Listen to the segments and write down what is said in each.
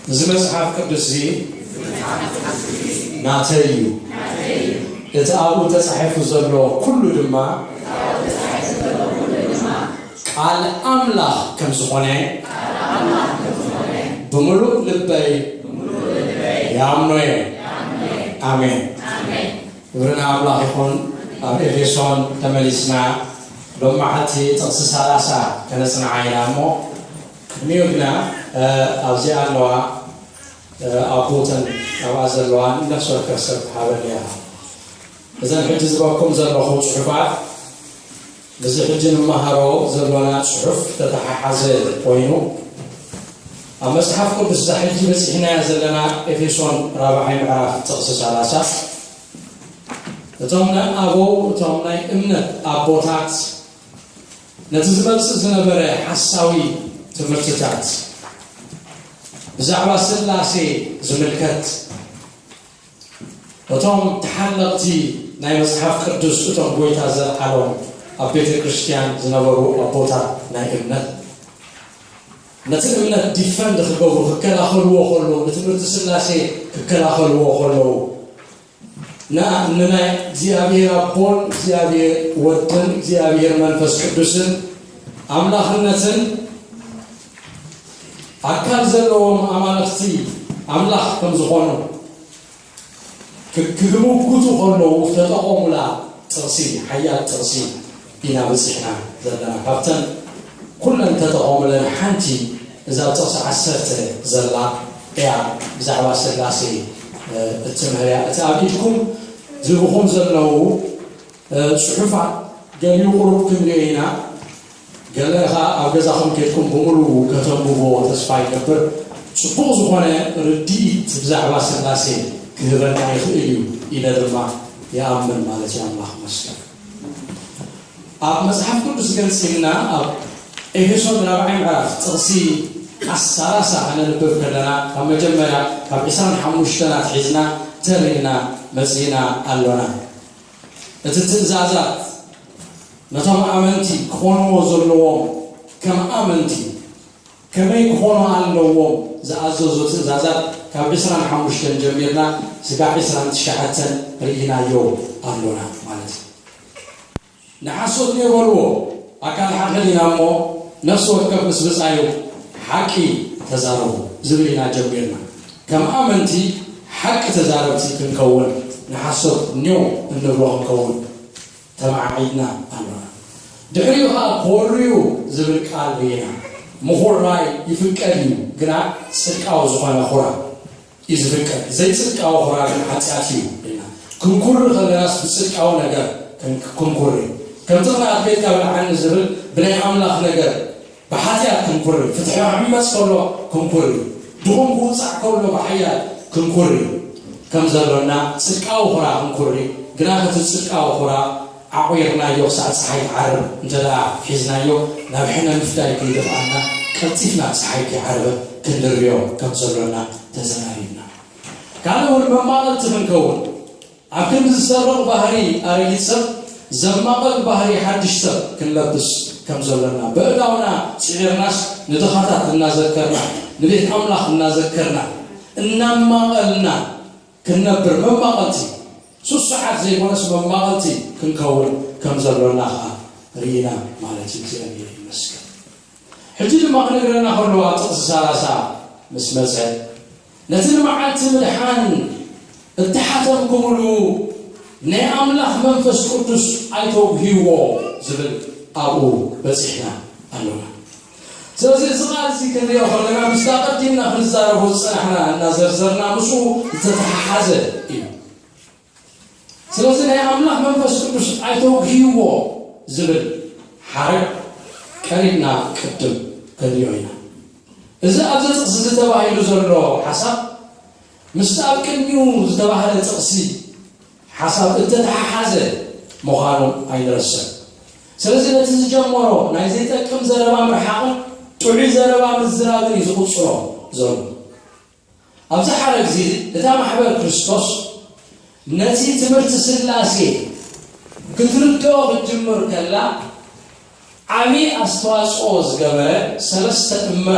እዚ መጽሓፍ ቅዱስ እዚ ናተይ እዩ። እቲ ኣብኡ ተጻሒፉ ዘሎ ኩሉ ድማ ቃል ኣምላኽ ከም ዝኾነ ብምሉእ ልበይ ይኣምኖ እየ። ኣሜን። ክብሪ ንኣምላኽ ይኹን። ኣብ ኤፌሶን ተመሊስና ሎማዓንቲ ጥቕሲ ሰላሳ ከነጽንዓ ኢና እሞ፣ ቅድሚኡ ግና ኣብዚኣ ኣለዋ። ኣቦተን ኣብኣ ዘለዋ ነፍሲ ወከፍ ሰብ ሃበልያ። እዘን ሕጂ ዝበኩም ዘለኹ ጽሑፋት ምስዚ ሕጂ ንመሃሮ ዘሎና ጽሑፍ ተተሓሓዘ ኮይኑ፣ ኣብ መጽሓፍ ቅዱስ እዛ ሕጂ በጺሕናያ ዘለና ኤፌሶን ራብዓይ ምዕራፍ ጥቕሲ ሰላሳ፣ እቶም ናይ ኣበው፣ እቶም ናይ እምነት ኣቦታት ነቲ ዝመጽእ ዝነበረ ሓሳዊ ትምህርትታት ብዛዕባ ስላሴ ዝምልከት፣ እቶም ተሓለቕቲ ናይ መጽሓፍ ቅዱስ፣ እቶም ጎይታ ዘልዓሎም ኣብ ቤተ ክርስቲያን ዝነበሩ ኣቦታት ናይ እምነት፣ ነቲ እምነት ዲፈንድ ክገብሩ፣ ክከላኸልዎ ከለዉ፣ ንትምህርቲ ስላሴ ክከላኸልዎ ከለዉ፣ ንኣ-፣ ንናይ እግዚኣብሔር ኣቦን እግዚኣብሔር ወድን እግዚኣብሔር መንፈስ ቅዱስን ኣምላኽነትን ኣካል ዘለዎም ኣማልኽቲ ኣምላኽ ከም ዝኾኑ ክ-፣ ክምጉቱ ከለዉ ዝተጠቐሙላ ጥቕሲ፣ ሓያል ጥቕሲ ኢና በጺሕና ዘለና። ካብተን ኩለን ተጠቐሙለን ሓንቲ እዛ ኣብ ጥቕሲ ዓሰርተ ዘላ እያ፣ ብዛዕባ ስላሴ፣ እ፣ እትምህር እያ። እቲ ኣብ ኢድኩም ዝህብኹም ዘለዉ፣ እ፣ ጽሑፋት ገሊኡ ቁሩብ ክንሪኦ ኢና። ገለ ኸኣ ኣብ ገዛኹም ኬድኩም ብምሉኡ ከተንብብዎ ተስፋ ይገብር። ጽቡቕ ዝኾነ ርድኢት ብዛዕባ ስላሴ ክህበና ይኽእል እዩ ኢለ ድማ ይኣምን ማለት እዩ። ኣምላኽ ይመስገን። ኣብ መጽሓፍ ቅዱስ ገንጺልና ኣብ ኤፌሶን ራብዓይ ምዕራፍ ጥቕሲ ኣስ-፣ ሰላሳ ከነንብብ ከለና ካብ መጀመርያ ካብ ዕስራን ሓሙሽተን ኣትሒዝና ተሪእና መጺእና ኣሎና። እቲ ትእዛዛት ነቶም ኣመንቲ ክኾንዎ ዘለዎም ከም ኣመንቲ ከመይ ክኾኑ ኣለዎም ዝኣዘዞ ትእዛዛት ካብ ዕስራን ሓሙሽተን ጀሚርና ስጋዕ ዕስራን ትሽዓተን ርኢናዮ ኣሎና ማለት እዩ። ንሓሶት ንየበልዎ፣ ኣካል ሓመድ ኢና እሞ ነፍሲ ወከፍ ምስ ብጻዩ ሓቂ ተዛረቡ ዝብል ኢና ጀሚርና። ከም ኣመንቲ ሓቂ ተዛረብቲ ክንከውን ንሓሶት ኔው እንብሎ ክንከውን ተመዓዒድና ኣሎና። ድሕሪኡ ኸኣ ኮርዩ ዝብል ቃል ርኢና። ምኹራይ ይፍቀድ እዩ፣ ግና ጽድቃዊ ዝኾነ ኹራ እዩ ዝፍቀድ። ዘይጽድቃዊ ኹራ ግን ሓጢኣት እዩ ኢልና። ክንኩሪ ከለናስ ብጽድቃዊ ነገር ክን-፣ ክንኩሪ። ከምቲ ቅንኣት ቤትካ ብልዓኒ ዝብል ብናይ ኣምላኽ ነገር ብሓጢኣት ክንኩሪ፣ ፍትሒ ክዕመጽ ከሎ ክንኩሪ፣ ድኹም ክውጻዕ ከሎ ብሓያል ክንኩሪ ከም ዘሎና፣ ጽድቃዊ ኹራ ክንኩሪ፣ ግና እቲ ጽድቃዊ ኹራ ዓቑርናዮ ክሳዕ ጸሓይ ትዓርብ እንተ ደኣ ሒዝናዮ፣ ናብ ሕነ ምፍዳይ ከይደፍኣና፣ ቀልጢፍና ጸሓይ ከይዓረበት ክንድርብዮ ከም ዘሎና ተዘራሪብና። ካልእ እውን መማቐልቲ ክንከውን፣ ኣብ ክንዲ ዝሰርቕ ባህሪ ኣረጊት ሰብ፣ ዘማቐል ባህሪ ሓድሽ ሰብ ክንለብስ ከም ዘሎና፣ በእዳውና ጽዒርናስ ንድኻታት እናዘከርና፣ ንቤት ኣምላኽ እናዘከርና፣ እናማቐልና ክንነብር መማቐልቲ፣ ስሱዓት ዘይኮነስ መማቐልቲ ክንከውን ከም ዘሎና ኸኣ ርኢና ማለት እዩ። እግዚኣብሔር ይመስገን። ሕጂ ድማ ክነግረና ከሎ ኣብ ጥቕሲ ሰላሳ ምስ መጸ፣ ነቲ ንመዓልቲ ምድሓን እተሓተምኩምሉ ናይ ኣምላኽ መንፈስ ቅዱስ ኣይተውህይዎ ዝብል ኣብኡ በጺሕና ኣሎና። ስለዚ እዚ ቃል እዚ ክንሪኦ ከለና ምስቲ ኣቐዲምና ክንዛረቦ ዝጸናሕና እናዘርዘርና ምስኡ ዝተተሓሓዘ እዩ። ስለዚ ናይ ኣምላኽ መንፈስ ቅዱስ ኣይተውህይዎ ዝብል ሓረግ ቀሪብና ቅድም ክንሪኦ ኢና። እዚ ኣብዚ ጥቕሲ እዚ ተባሂሉ ዘሎ ሓሳብ ምስቲ ኣብ ቅድሚኡ ዝተባህለ ጥቕሲ ሓሳብ እተተሓሓዘ ምዃኑ ኣይንረስዕ። ስለዚ ነቲ ዝጀመሮ ናይ ዘይጠቅም ዘረባ ምርሓቕን ጥዑይ ዘረባ ምዝራብን እዩ ዝቕጽሎ ዘሎ። ኣብዚ ሓረግ እዚ እታ ማሕበር ክርስቶስ ነቲ ትምህርቲ ስላሴ ክትርድኦ ክትጅምር ከላ ዓቢ ኣስተዋጽኦ ዝገበረ ሰለስተ እምራ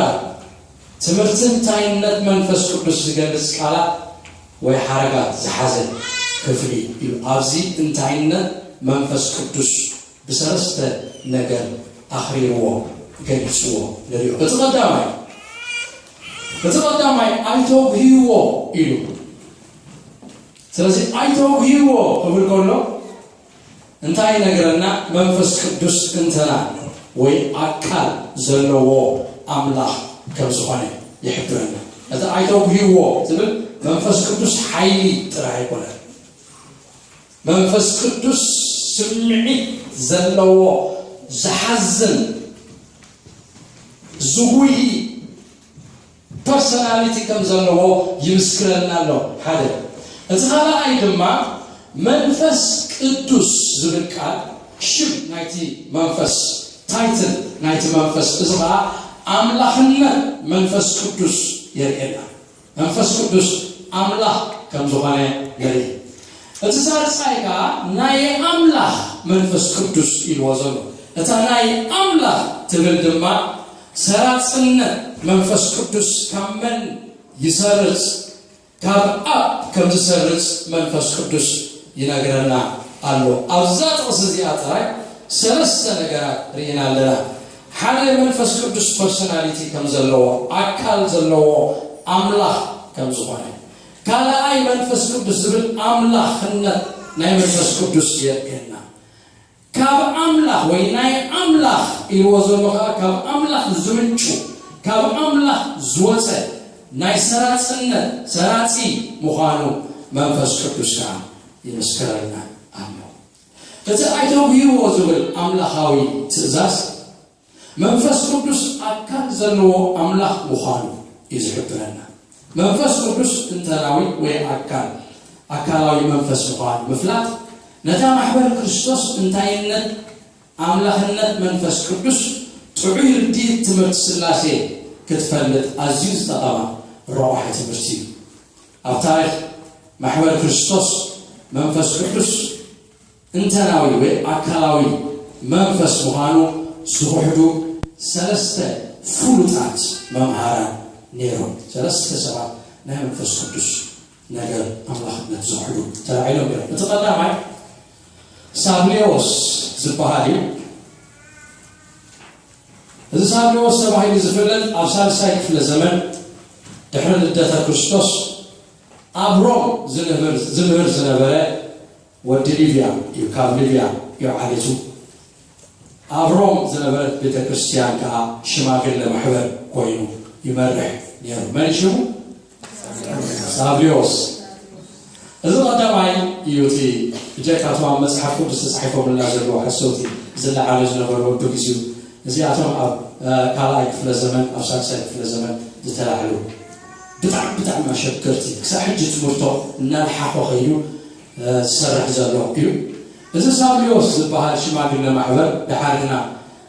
ትምህርቲ እንታይነት መንፈስ ቅዱስ ዝገልጽ ቃላት ወይ ሓረጋት ዝሓዘ ክፍሊ እዩ። ኣብዚ እንታይነት መንፈስ ቅዱስ ብሰለስተ ነገር ኣኽሪርዎ፣ ገሊጽዎ ንሪኦ። እቲ ቀዳማይ፣ እቲ ቀዳማይ ኣይተጉህይዎ ኢሉ። ስለዚ ኣይተጉህይዎ ክብል ከሎ እንታይ ይነግረና? መንፈስ ቅዱስ እንተና ወይ ኣካል ዘለዎ ኣምላኽ ከም ዝኾነ ይሕብረና። እቲ ኣይተጉህይዎ ዝብል መንፈስ ቅዱስ ሓይሊ ጥራይ ኣይኮነን። መንፈስ ቅዱስ ስምዒት ዘለዎ፣ ዝሓዝን፣ ዝጉሂ ፐርሶናሊቲ ከም ዘለዎ ይምስክረልና ኣሎ። ሓደ። እቲ ካልኣይ ድማ መንፈስ ቅዱስ ዝብል ቃል ሽም ናይቲ መንፈስ፣ ታይትል ናይቲ መንፈስ፣ እዚ ኸዓ ኣምላኽነት መንፈስ ቅዱስ የርእየና። መንፈስ ቅዱስ ኣምላኽ ከም ዝኾነ ንርኢ። እቲ ሳልሳይ ከኣ ናይ ኣምላኽ መንፈስ ቅዱስ ኢልዎ ዘሎ። እታ ናይ ኣምላኽ ትብል ድማ ሰራጽነት መንፈስ ቅዱስ ካብ መን ይሰርጽ? ካብ ኣብ ከም ዝሰርጽ መንፈስ ቅዱስ ይነግረና ኣሎ። ኣብዛ ጥቕሲ እዚኣ ጥራይ ሰለስተ ነገራት ርኢና ኣለና። ሓደ፣ መንፈስ ቅዱስ ፐርሶናሊቲ ከም ዘለዎ፣ ኣካል ዘለዎ ኣምላኽ ከም ዝኾነ። ካልኣይ፣ መንፈስ ቅዱስ ዝብል ኣምላኽነት ናይ መንፈስ ቅዱስ የርእየና። ካብ ኣምላኽ ወይ ናይ ኣምላኽ ኢልዎ ዘሎ ከኣ ካብ ኣምላኽ ዝምንጩ፣ ካብ ኣምላኽ ዝወጸ ናይ ሰራጽነት፣ ሰራጺ ምዃኑ መንፈስ ቅዱስ ከኣ ይምስክረልና ኣሎ። እቲ ኣይተጉህይዎ ዝብል ኣምላኻዊ ትእዛዝ መንፈስ ቅዱስ ኣካል ዘለዎ ኣምላኽ ምዃኑ እዩ ዝሕብረና። መንፈስ ቅዱስ እንተናዊ ወይ ኣካል፣ ኣካላዊ መንፈስ ምዃኑ ምፍላጥ ነታ ማሕበር ክርስቶስ እንታይነት ኣምላኽነት መንፈስ ቅዱስ ጥዑይ ርድኢት ትምህርቲ ስላሴ ክትፈልጥ ኣዝዩ ዝጠቐማ ረቋሒ ትምህርቲ እዩ። ኣብ ታሪኽ ማሕበር ክርስቶስ መንፈስ ቅዱስ እንተናዊ ወይ ኣካላዊ መንፈስ ምዃኑ ዝኽሕዱ ሰለስተ ፍሉጣት መምሃራን ነይሮም። ሰለስተ ሰባት ናይ መንፈስ ቅዱስ ነገር ኣምላኽነት ዝኽሕዱ ተላዒሎም ነይሮም። እቲ ቀዳማይ ሳብሌዎስ ዝበሃል እዩ። እዚ ሳብሌዎስ ተባሂሉ ዝፍለጥ ኣብ ሳልሳይ ክፍለ ዘመን ድሕሪ ልደተ ክርስቶስ ኣብ ሮም ዝንብር-፣ ዝምህር ዝነበረ ወዲ ሊብያ እዩ። ካብ ሊብያ እዩ ዓሌቱ። ኣብ ሮም ዝነበረት ቤተ ክርስቲያን ከኣ ሽማግለ ማሕበር ኮይኑ ይመርሕ ነይሩ። መን ሽሙ? ሳብሪዎስ። እዚ ቀዳማይ እዩ። እቲ ብጀካ እቶም ኣብ መጽሓፍ ቅዱስ ተጻሒፎምልና ዘለዉ ሓሰውቲ ዝለዓሉ ዝነበሩ በብግዜኡ፣ እዚኣቶም ኣብ፣ እ፣ ካልኣይ ክፍለ ዘመን፣ ኣብ ሳልሳይ ክፍለ ዘመን ዝተላዕሉ ብጣዕሚ፣ ብጣዕሚ ኣሸገርቲ፣ ክሳብ ሕጂ ትምህርቶም እናልሓኾ ከይዱ፣ እ፣ ዝሰርሕ ዘሎ እዩ። እዚ ሳብሪዎስ ዝበሃል ሽማግለ ማሕበር ደሓር ግና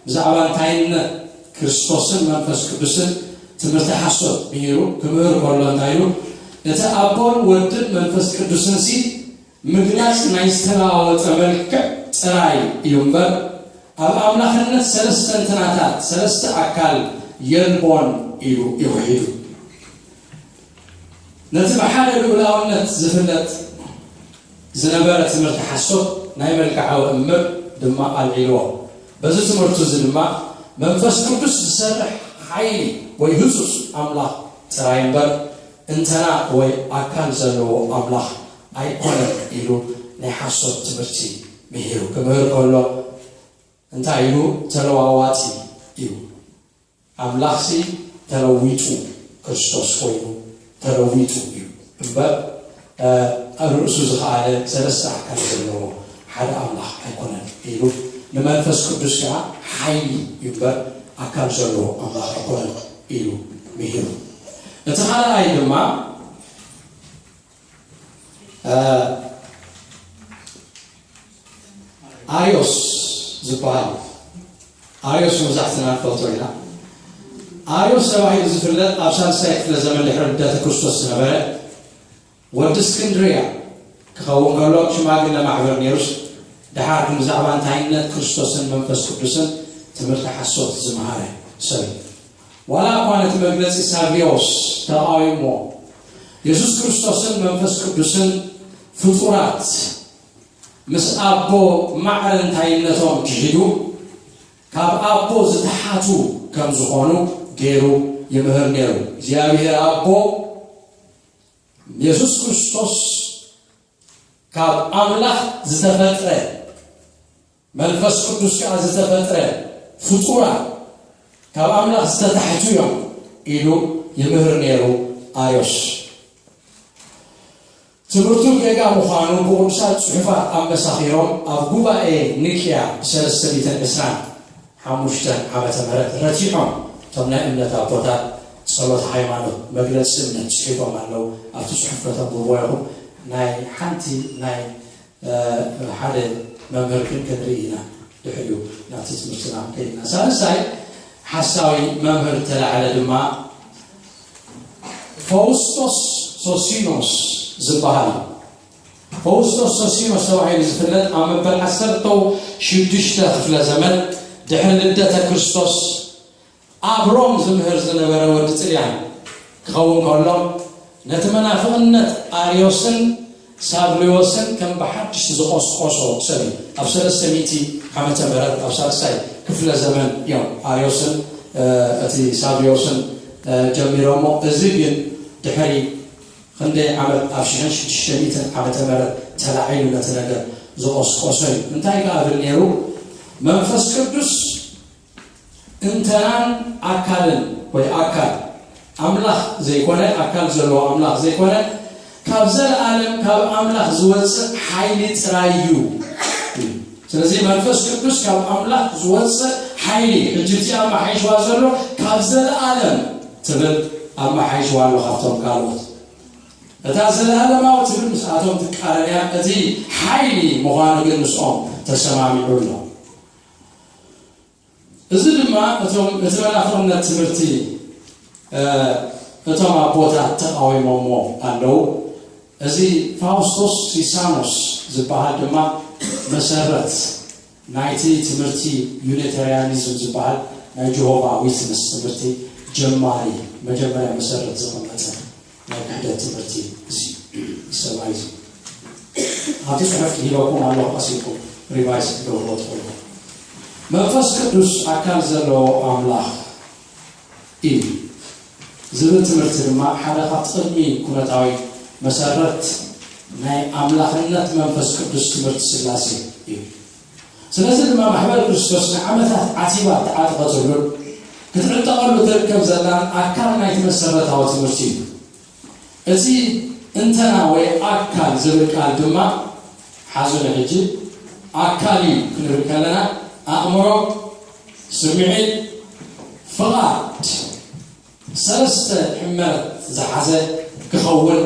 ብዛዕባ እንታይነት ክርስቶስን መንፈስ ቅዱስን ትምህርቲ ሓሶት ምሂሩ ክምህር ከሎ እንታይ ኢሉ? እቲ ኣቦን ወድን መንፈስ ቅዱስንሲ ምግላጽ ናይ ዝተለዋወጠ መልክዕ ጥራይ እዩ እምበር፣ ኣብ ኣምላኽነት ሰለስተ እንትናታት፣ ሰለስተ ኣካል የልቦን ኢሉ ይውሒዱ። ነቲ ብሓደ ልኡላውነት ዝፍለጥ ዝነበረ ትምህርቲ ሓሶት ናይ መልክዓዊ እምር ድማ ኣልዒልዎ። በዚ ትምህርቱ እዚ ድማ መንፈስ ቅዱስ ዝሰርሕ ሓይሊ ወይ ህጹጽ ኣምላኽ ጥራይ እምበር፣ እንተና ወይ ኣካል ዘለዎ ኣምላኽ ኣይኮነን ኢሉ ናይ ሓሶት ትምህርቲ ምሂሩ። ክምህር ከሎ እንታይ ኢሉ? ተለዋዋጢ እዩ። ኣምላኽሲ ተለዊጡ፣ ክርስቶስ ኮይኑ ተለዊጡ እዩ እምበር፣ እ፣ ኣብ ርእሱ ዝኸኣለ ሰለስተ ኣካል ዘለዎ ሓደ ኣምላኽ ኣይኮነን ኢሉ፣ ንመንፈስ ቅዱስ ከዓ ሓይሊ እዩ እምበር ኣካል ዘለዎ ኣምላኽ ኣይኮነን ኢሉ ምሂሩ። እቲ ካልኣይ ድማ፣ እ፣ ኣርዮስ ዝበሃል፣ ኣርዮስ መብዛሕትና ንፈልጦ ኢና። ኣርዮስ ተባሂሉ ዝፍለጥ ኣብ ሳልሳይ ክፍለ ዘመን ድሕሪ ልደተ ክርስቶስ ዝነበረ ወዲ እስክንድርያ ክኸውን ከሎ ሽማግለ ማሕበር ነይሩስ፣ ደሓር ግን ብዛዕባ እንታይነት ክርስቶስን መንፈስ ቅዱስን ትምህርቲ ሓሶት ዝመሃረ ሰብ እዩ። ዋላ እኳ ነቲ መግለጺ ሳብዮስ ተቓዊሞ፣ የሱስ ክርስቶስን መንፈስ ቅዱስን ፍጡራት ምስ ኣቦ ማዕረ እንታይነቶም ክሒዱ፣ ካብ ኣቦ ዝተሓቱ ከም ዝኾኑ ገይሩ ይምህር ነይሩ። እግዚኣብሔር ኣቦ የሱስ ክርስቶስ ካብ ኣምላኽ ዝተፈጥረ፣ መንፈስ ቅዱስ ከኣ ዝተፈጥረ ፍጡራት፣ ካብ ኣምላኽ ዝተታሕቱ እዮም ኢሉ ይምህር ነይሩ ኣርዮስ። ትምህርቱ ጌጋ ምዃኑ ብቕዱሳት ጽሑፋት ኣመሳኺሮም ኣብ ጉባኤ ኒቅያ ብሰለስተ ሚእትን ዕስራን ሓሙሽተን ዓመተ ምህረት ረቲዖም። እቶም ናይ እምነት ኣቦታት ጸሎት ሃይማኖት፣ መግለጺ እምነት ጽሒፎም ኣለዉ። ኣብቲ ጽሑፍ ከተንብብዎ ኢኹም። ናይ ሓንቲ ናይ ሓደ መምህር ግን ክንርኢ ኢና። ድሕሪኡ ናብቲ ትምህርትና ክንከይድ ኢና። ሳልሳይ ሓሳዊ መምህር ተላዕለ ድማ ፈውስቶስ ሶሲኖስ ዝበሃል እዩ። ፈውስቶስ ሶሲኖስ ተባሂሉ ዝፍለጥ ኣብ መበል ዓሰርተ ሽዱሽተ ክፍለ ዘመን ድሕሪ ልደተ ክርስቶስ ኣብ ሮም ዝምህር ዝነበረ ወዲ ጥልያን ክኸውን ከሎ፣ ነቲ መናፍቕነት ኣርዮስን ሳብልዮስን ከም ብሓድሽ ዝቖስቆሶ ሰብ እዩ። ኣብ ሰለስተ ሚእቲ ዓመተ ምህረት ኣብ ሳልሳይ ክፍለ ዘመን እዮም ኣርዮስን፣ እ፣ እቲ ሳብልዮስን፣ እ፣ ጀሚሮሞ። እዚ ግን ድሕሪ ክንደይ ዓመት፣ ኣብ ሽሕን ሽዱሽተ ሚእትን ዓመተ ምህረት ተላዒሉ ነቲ ነገር ዝቖስቆሶ እዩ። እንታይ ከኣ ብል ነይሩ? መንፈስ ቅዱስ እንተናን ኣካልን ወይ ኣካል ኣምላኽ ዘይኮነ፣ ኣካል ዘለዎ ኣምላኽ ዘይኮነ፣ ካብ ዘለኣለም ካብ ኣምላኽ ዝወጽእ ሓይሊ ጥራይ እዩ። ስለዚ መንፈስ ቅዱስ ካብ ኣምላኽ ዝወጽእ ሓይሊ፣ ሕጂ እዚኣ ኣመሓይሽዋ ዘሎ ካብ ዘለኣለም ትብል ኣመሓይሽዋ ኣሎ ካብቶም ካልኦት። እታ ዘለኣለማዊ ትብል ምስኣቶም ትቃረን እያ፣ እቲ ሓይሊ ምዃኑ ግን ምስኦም ተሰማሚዑ ኣሎ። እዚ ድማ እቶም፣ እቲ መናፍቕነት ትምህርቲ፣ እ፣ እቶም ኣቦታት ተቓዊሞሞ ኣለዉ። እዚ ፋውስቶስ ሲሳኖስ ዝበሃል ድማ መሰረት ናይቲ ትምህርቲ ዩኒታርያኒዝም ዝበሃል ናይ ጀሆቫ ዊትነስ ትምህርቲ ጀማሪ፣ መጀመርያ መሰረት ዘቐመጠ ናይ ክሕደት ትምህርቲ እዚ ሰብኣይ እዚ። ኣብቲ ጽሑፍ ሂበኩም ኣለኹ፣ ቀስ ኢልኩም ሪቫይዝ ክትገብርዎ ትኽእሉ። መንፈስ ቅዱስ ኣካል ዘለዎ ኣምላኽ እዩ ዝብል ትምህርቲ ድማ ሓደ ካብ ቅድሚ ኩነታዊ መሰረት ናይ ኣምላኽነት መንፈስ ቅዱስ ትምህርቲ ስላሴ እዩ። ስለዚ ድማ ማሕበር ክርስቶስ ንዓመታት ዓቲባ እተዓጠቐትሉን ክትዕጠቐሉ ትርከብ ዘላን ኣካል ናይቲ መሰረታዊ ትምህርቲ እዩ። እቲ እንተና ወይ ኣካል ዝብል ቃል ድማ ሓዙ ንሕጂ ኣካል እዩ ክንብል ከለና ኣእምሮ፣ ስምዒት፣ ፍቓድ፣ ሰለስተ ሕመረት ዝሓዘ ክኸውን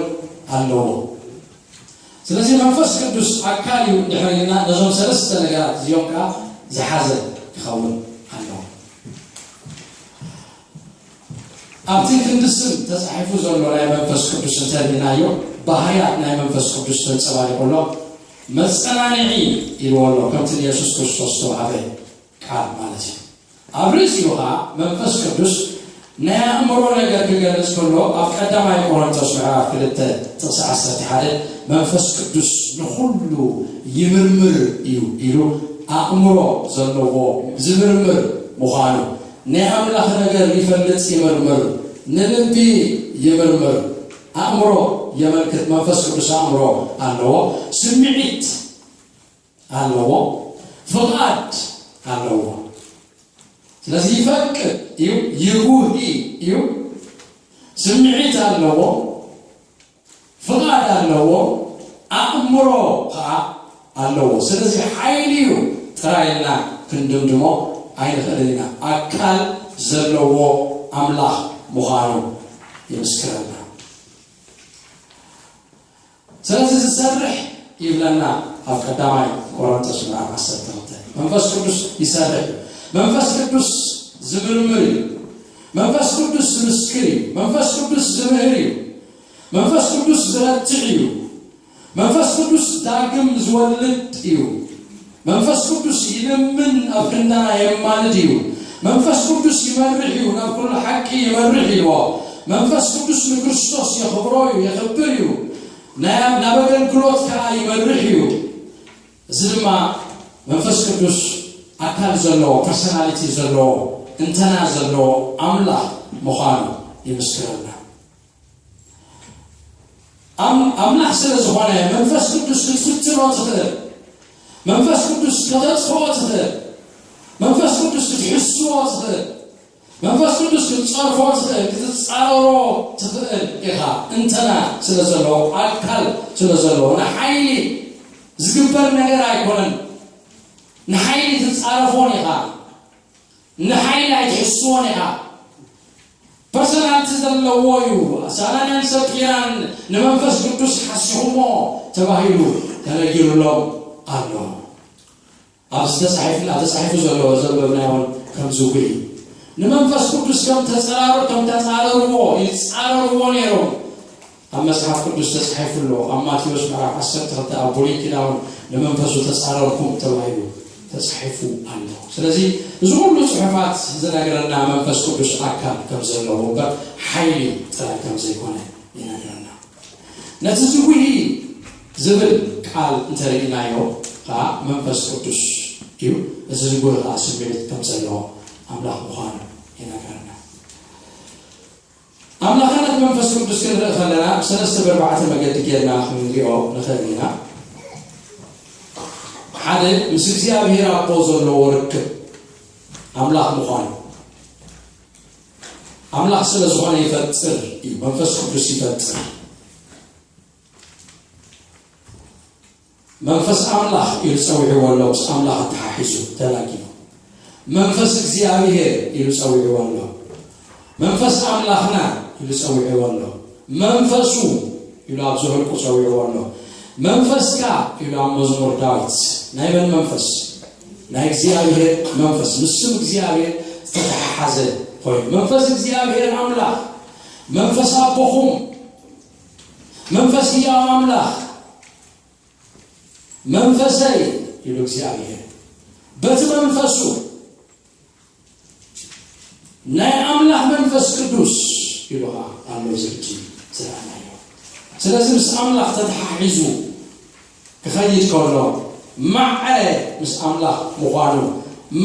ኣለዎ። ስለዚ መንፈስ ቅዱስ ኣካል እዩ እንድሕር ኢልና ነዞም ሰለስተ ነገራት እዚኦም ከዓ ዝሓዘ ክኸውን ኣለዎ። ኣብቲ ክንዲ ስም ተጻሒፉ ዘሎ ናይ መንፈስ ቅዱስ እንተርኢናዮ፣ ባህርያት ናይ መንፈስ ቅዱስ ተንጸባሪቑ ኣሎ። መጸናንዒ ኢልዎ ኣሎ፣ ከምቲ ንየሱስ ክርስቶስ ዝተዋህበ ቃል ማለት እዩ። ኣብ ርእሲኡ ኸኣ መንፈስ ቅዱስ ናይ ኣእምሮ ነገር ክገልጽ ከሎ፣ ኣብ ቀዳማይ ቆሮንቶስ ምዕራፍ ክልተ ጥቕሲ ዓሰርተ ሓደ፣ መንፈስ ቅዱስ ንኹሉ ይምርምር እዩ ኢሉ፣ ኣእምሮ ዘለዎ ዝምርምር ምዃኑ፣ ናይ ኣምላኽ ነገር ይፈልጥ፣ ይምርምር፣ ንልቢ ይምርምር። ኣእምሮ የመልክት። መንፈስ ቅዱስ ኣእምሮ ኣለዎ፣ ስምዒት ኣለዎ፣ ፍቓድ ኣለዎ። ስለዚ ይፈቅድ እዩ፣ ይጉሂ እዩ፣ ስምዒት ኣለዎ፣ ፍቓድ ኣለዎ፣ ኣእምሮ ኸዓ ኣለዎ። ስለዚ ሓይሊ እዩ ጥራይ ኢልና ክንድምድሞ ኣይንኽእልን ኢና። ኣካል ዘለዎ ኣምላኽ ምዃኑ ይምስክረልና። ስለዚ ዝሰርሕ ይብለና ኣብ ቀዳማይ ቆሮንቶስ ምዕራፍ ዓሰርተ ክልተ። መንፈስ ቅዱስ ይሰርሕ እዩ። መንፈስ ቅዱስ ዝምርምር እዩ። መንፈስ ቅዱስ ዝምስክር እዩ። መንፈስ ቅዱስ ዝምህር እዩ። መንፈስ ቅዱስ ዝረትዕ እዩ። መንፈስ ቅዱስ ዳግም ዝወልድ እዩ። መንፈስ ቅዱስ ይልምን ኣብ ክንዳና የማልድ እዩ። መንፈስ ቅዱስ ይመርሕ እዩ፣ ናብ ኩሉ ሓቂ ይመርሕ ኢልዎ። መንፈስ ቅዱስ ንክርስቶስ የኽብሮ እዩ፣ የኽብር እዩ። ናይ ናብ ኣገልግሎት ከኣ ይመርሕ እዩ። እዚ ድማ መንፈስ ቅዱስ ኣካል ዘለዎ፣ ፐርሶናሊቲ ዘለዎ፣ እንተና ዘለዎ ኣምላኽ ምዃኑ ይምስክረልና። ኣም- ኣምላኽ ስለ ዝኾነ መንፈስ ቅዱስ ክትፍትኖ ትኽእል፣ መንፈስ ቅዱስ ከተጥፍኦ ትኽእል፣ መንፈስ ቅዱስ ክትሕስዎ ትኽእል፣ መንፈስ ቅዱስ ክትጸርፎ ትኽእል፣ ክትጻረሮ ትኽእል ኢኻ። እንተና ስለ ዘለዎ፣ ኣካል ስለ ዘለዎ፣ ንሓይሊ ዝግበር ነገር ኣይኮነን። ንሓይሊ ትጻረፎን ኢኻ፣ ንሓይሊ ኣይትሕስዎን ኢኻ። ፐርሰናልቲ ዘለዎ እዩ። ኣናንያን ሰጲራን ንመንፈስ ቅዱስ ሓሲኹሞ ተባሂሉ ተነጊሩሎም ኣሎ። ኣብዚ ተጻሒፉ፣ ኣብ ተጻሒፉ ዘሎ ዘንበብናዮ እውን ከምዚ እውን እዩ። ንመንፈስ ቅዱስ ከም ተጸራሩ-፣ ከም ተጻረርዎ፣ ይጻረርዎ ነይሮም። ኣብ መጽሓፍ ቅዱስ ተጻሒፉ ኣሎ። ኣብ ማቴዎስ ምዕራፍ ዓሰርተ ክልተ ኣብ ብሉይ ኪዳን እውን ንመንፈሱ ተጻረርኩም ተባሂሉ ተጻሒፉ ኣሎ። ስለዚ እዚ ኩሉ ጽሑፋት ዝነግረና መንፈስ ቅዱስ ኣካል ከም ዘለዎ እምበር ሓይሊ ጥራይ ከም ዘይኮነ ይነግረና። ነቲ ዝጉሂ ዝብል ቃል እንተርኢናዮ ከዓ መንፈስ ቅዱስ እዩ። እዚ ዝጉሂ ከዓ ስምዒት ከም ዘለዎ ኣምላኽ ምዃኑ ይነግረና። ኣምላኽነት መንፈስ ቅዱስ ክንርኢ ከለና ብሰለስተ ብኣርባዕተ መገዲ ጌርና ክንሪኦ ንኽእል ኢና። ሓደ፣ ምስ እግዚኣብሔር ኣቦ ዘለዎ ርክብ ኣምላኽ ምዃኑ። ኣምላኽ ስለ ዝኾነ ይፈጥር እዩ፣ መንፈስ ቅዱስ ይፈጥር። መንፈስ ኣምላኽ ኢሉ ጸዊዕዎ ኣሎ፣ ምስ ኣምላኽ ኣተሓሒዙ ተላጊቡ። መንፈስ እግዚኣብሔር ኢሉ ጸዊዕዎ ኣሎ። መንፈስ ኣምላኽና ኢሉ ጸዊዕዎ ኣሎ። መንፈሱ ኢሉ ኣብ ዘኍልቁ ጸዊዕዎ ኣሎ። መንፈስካ ኢሉ ኣብ መዝሙር ዳዊት። ናይ መን መንፈስ? ናይ እግዚኣብሔር መንፈስ። ምስ ስም እግዚኣብሔር ዝተተሓሓዘ ኮይኑ። መንፈስ እግዚኣብሔር ኣምላኽ፣ መንፈስ ኣቦኹም፣ መንፈስ ህያው ኣምላኽ፣ መንፈሰይ ኢሉ እግዚኣብሔር። በቲ መንፈሱ ናይ ኣምላኽ መንፈስ ቅዱስ ኢሉ ኸዓ ኣሎ፣ እዚ ሕጂ ዝረኣናዮ። ስለዚ ምስ ኣምላኽ ተተሓሒዙ ክኸይድ ከሎ፣ ማዕረ ምስ ኣምላኽ ምዃኑ፣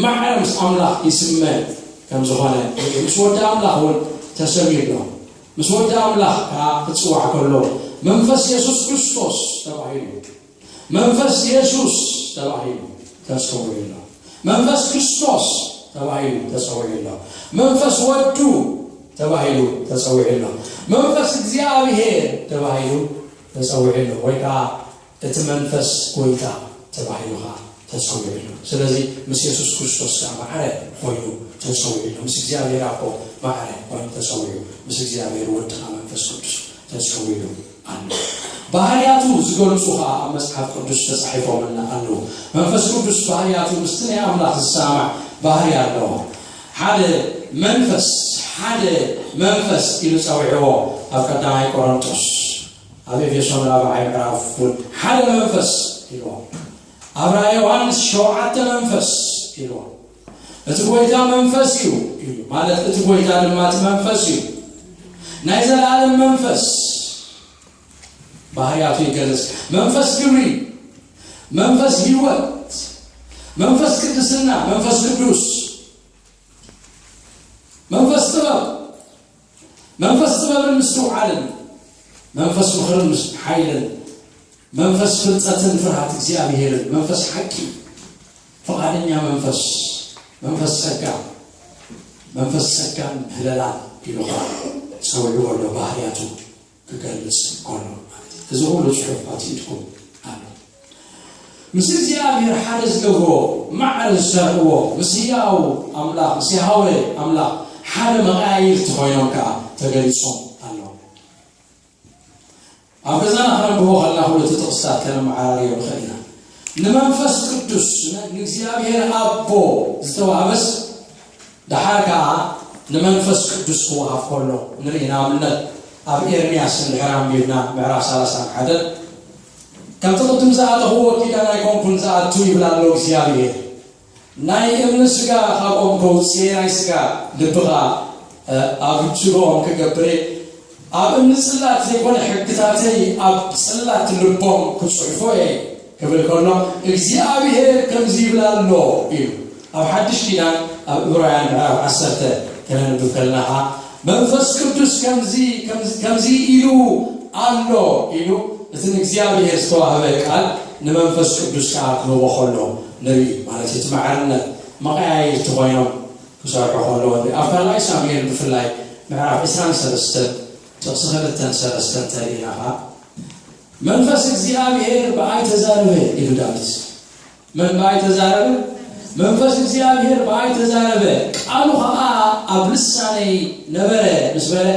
ማዕረ ምስ ኣምላኽ ይስመ ከም ዝኾነ፣ ምስ ወዲ ኣምላኽ እውን ተሰምዩ ኣሎ። ምስ ወዲ ኣምላኽ ከዓ ክጽዋዕ ከሎ፣ መንፈስ የሱስ ክርስቶስ ተባሂሉ፣ መንፈስ የሱስ ተባሂሉ ተጸዊዑ ኣሎ። መንፈስ ክርስቶስ ተባሂሉ ተጸዊዑ ኣሎ። መንፈስ ወዱ ተባሂሉ ተጸዊዑ ኣሎ። መንፈስ እግዚኣብሔር ተባሂሉ ተጸዊዑ ኣሎ። ወይ ከዓ እቲ መንፈስ ጎይታ ተባሂሉ ኸዓ ተጸዊዑ ኣሎ። ስለዚ ምስ የሱስ ክርስቶስ ከዓ ማዕረ ኮይኑ ተጸዊዑ ኣሎ። ምስ እግዚኣብሔር ኣቦ ማዕረ ኮይኑ ተጸዊዑ፣ ምስ እግዚኣብሔር ወዲ ኸዓ መንፈስ ቅዱስ ተጸዊዑ ኣሎ። ባህርያቱ ዝገልጹ ኸዓ ኣብ መጽሓፍ ቅዱስ ተጻሒፎምልና ኣለዉ። መንፈስ ቅዱስ ባህርያቱ ምስቲ ናይ ኣምላኽ ዝሰማማዕ ባህሪ ኣለዎ። ሓደ መንፈስ፣ ሓደ መንፈስ ኢሉ ጸዊዕዎ ኣብ ቀዳማይ ቆሮንቶስ። ኣብ ኤፌሶን ራብዓይ ምዕራፍ እውን ሓደ መንፈስ ኢልዎ። ኣብ ራእይ ዮሃንስ ሸውዓተ መንፈስ ኢልዎ። እቲ ጎይታ መንፈስ እዩ ኢሉ፣ ማለት እቲ ጎይታ ድማ እቲ መንፈስ እዩ። ናይ ዘላለም መንፈስ ባህርያቱ ይገልጽ። መንፈስ ግብሪ፣ መንፈስ ህይወት፣ መንፈስ ቅድስና፣ መንፈስ ቅዱስ፣ መንፈስ ጥበብ፣ መንፈስ ጥበብን ምስትውዓልን፣ መንፈስ ምኽርን ምስ ሓይልን፣ መንፈስ ፍልጠትን ፍርሃት እግዚኣብሔርን፣ መንፈስ ሓቂ፣ ፈቓደኛ መንፈስ፣ መንፈስ ጸጋ፣ መንፈስ ጸጋን ምህለላን ኢሉ ኸዓ ጸዊዕዎ ኣሎ። ባህርያቱ ክገልጽ ከሎ ማለት እዩ። እዚ ኩሉ ጽሑፍ ኣብ ኢድኩም ኣሎ። ምስ እግዚኣብሔር ሓደ ዝገብሮ ማዕረ ዝሰርዕዎ፣ ምስ ህያው ኣምላኽ፣ ምስ ያህዌ ኣምላኽ ሓደ መቐያይርቲ ኮይኖም ከኣ ተገሊጾም ኣለዉ። ኣብ ገዛና ከነንብቦ ከለና ኩሉ እቲ ጥቕስታት ከነመዓራርዮ ንኽእል ኢና። ንመንፈስ ቅዱስ፣ ን-፣ ንእግዚኣብሔር ኣቦ ዝተዋህበስ ደሓር ከኣ ንመንፈስ ቅዱስ ክወሃብ ከሎ ንርኢ። ንኣብነት ኣብ ኤርምያስ እንድሕር ኣንቢብና ምዕራፍ ሰላሳን ሓደን፣ "ከምቲ ቅድም ዝኣተኽዎ ኪዳን ኣይኮንኩን ዝኣቱ" ይብል ኣሎ እግዚኣብሔር። ናይ እምኒ ስጋ ካብኦም ከውፅእ፣ ናይ ስጋ ልብኻ ኣብ ስጋኦም ክገብር፣ ኣብ እምኒ ፅላት ዘይኮነ ሕግታተይ ኣብ ፅላት ልቦም ክፅሕፎ እየ ክብል ከሎ፣ እግዚኣብሔር ከምዚ ይብል ኣሎ ኢሉ። ኣብ ሓድሽ ኪዳን ኣብ ዕብራውያን ምዕራፍ ዓሰርተ ከነንብብ ከለና ኸዓ፣ መንፈስ ቅዱስ ከምዚ ኢሉ ኣሎ ኢሉ፣ እቲ ንእግዚኣብሔር ዝተዋህበ ቃል ንመንፈስ ቅዱስ ከዓ ክህቦ ከሎ ንርኢ። ማለት እቲ ማዕርነት መቐያየርቲ ኮይኖም ክሰርሑ ከለዎ ንርኢ። ኣብ ካልኣይ ሳሙኤል ብፍላይ ምዕራፍ ዕስራን ሰለስተን ጥቕሲ ክልተን ሰለስተን ተሪኢና ኸዓ፣ መንፈስ እግዚኣብሔር ብኣይ ተዛረበ ኢሉ ዳዊት። መን ብኣይ ተዛረበ? መንፈስ እግዚኣብሔር ብኣይ ተዛረበ፣ ቃሉ ኸዓ ኣብ ልሳነይ ነበረ ምስ በለ፣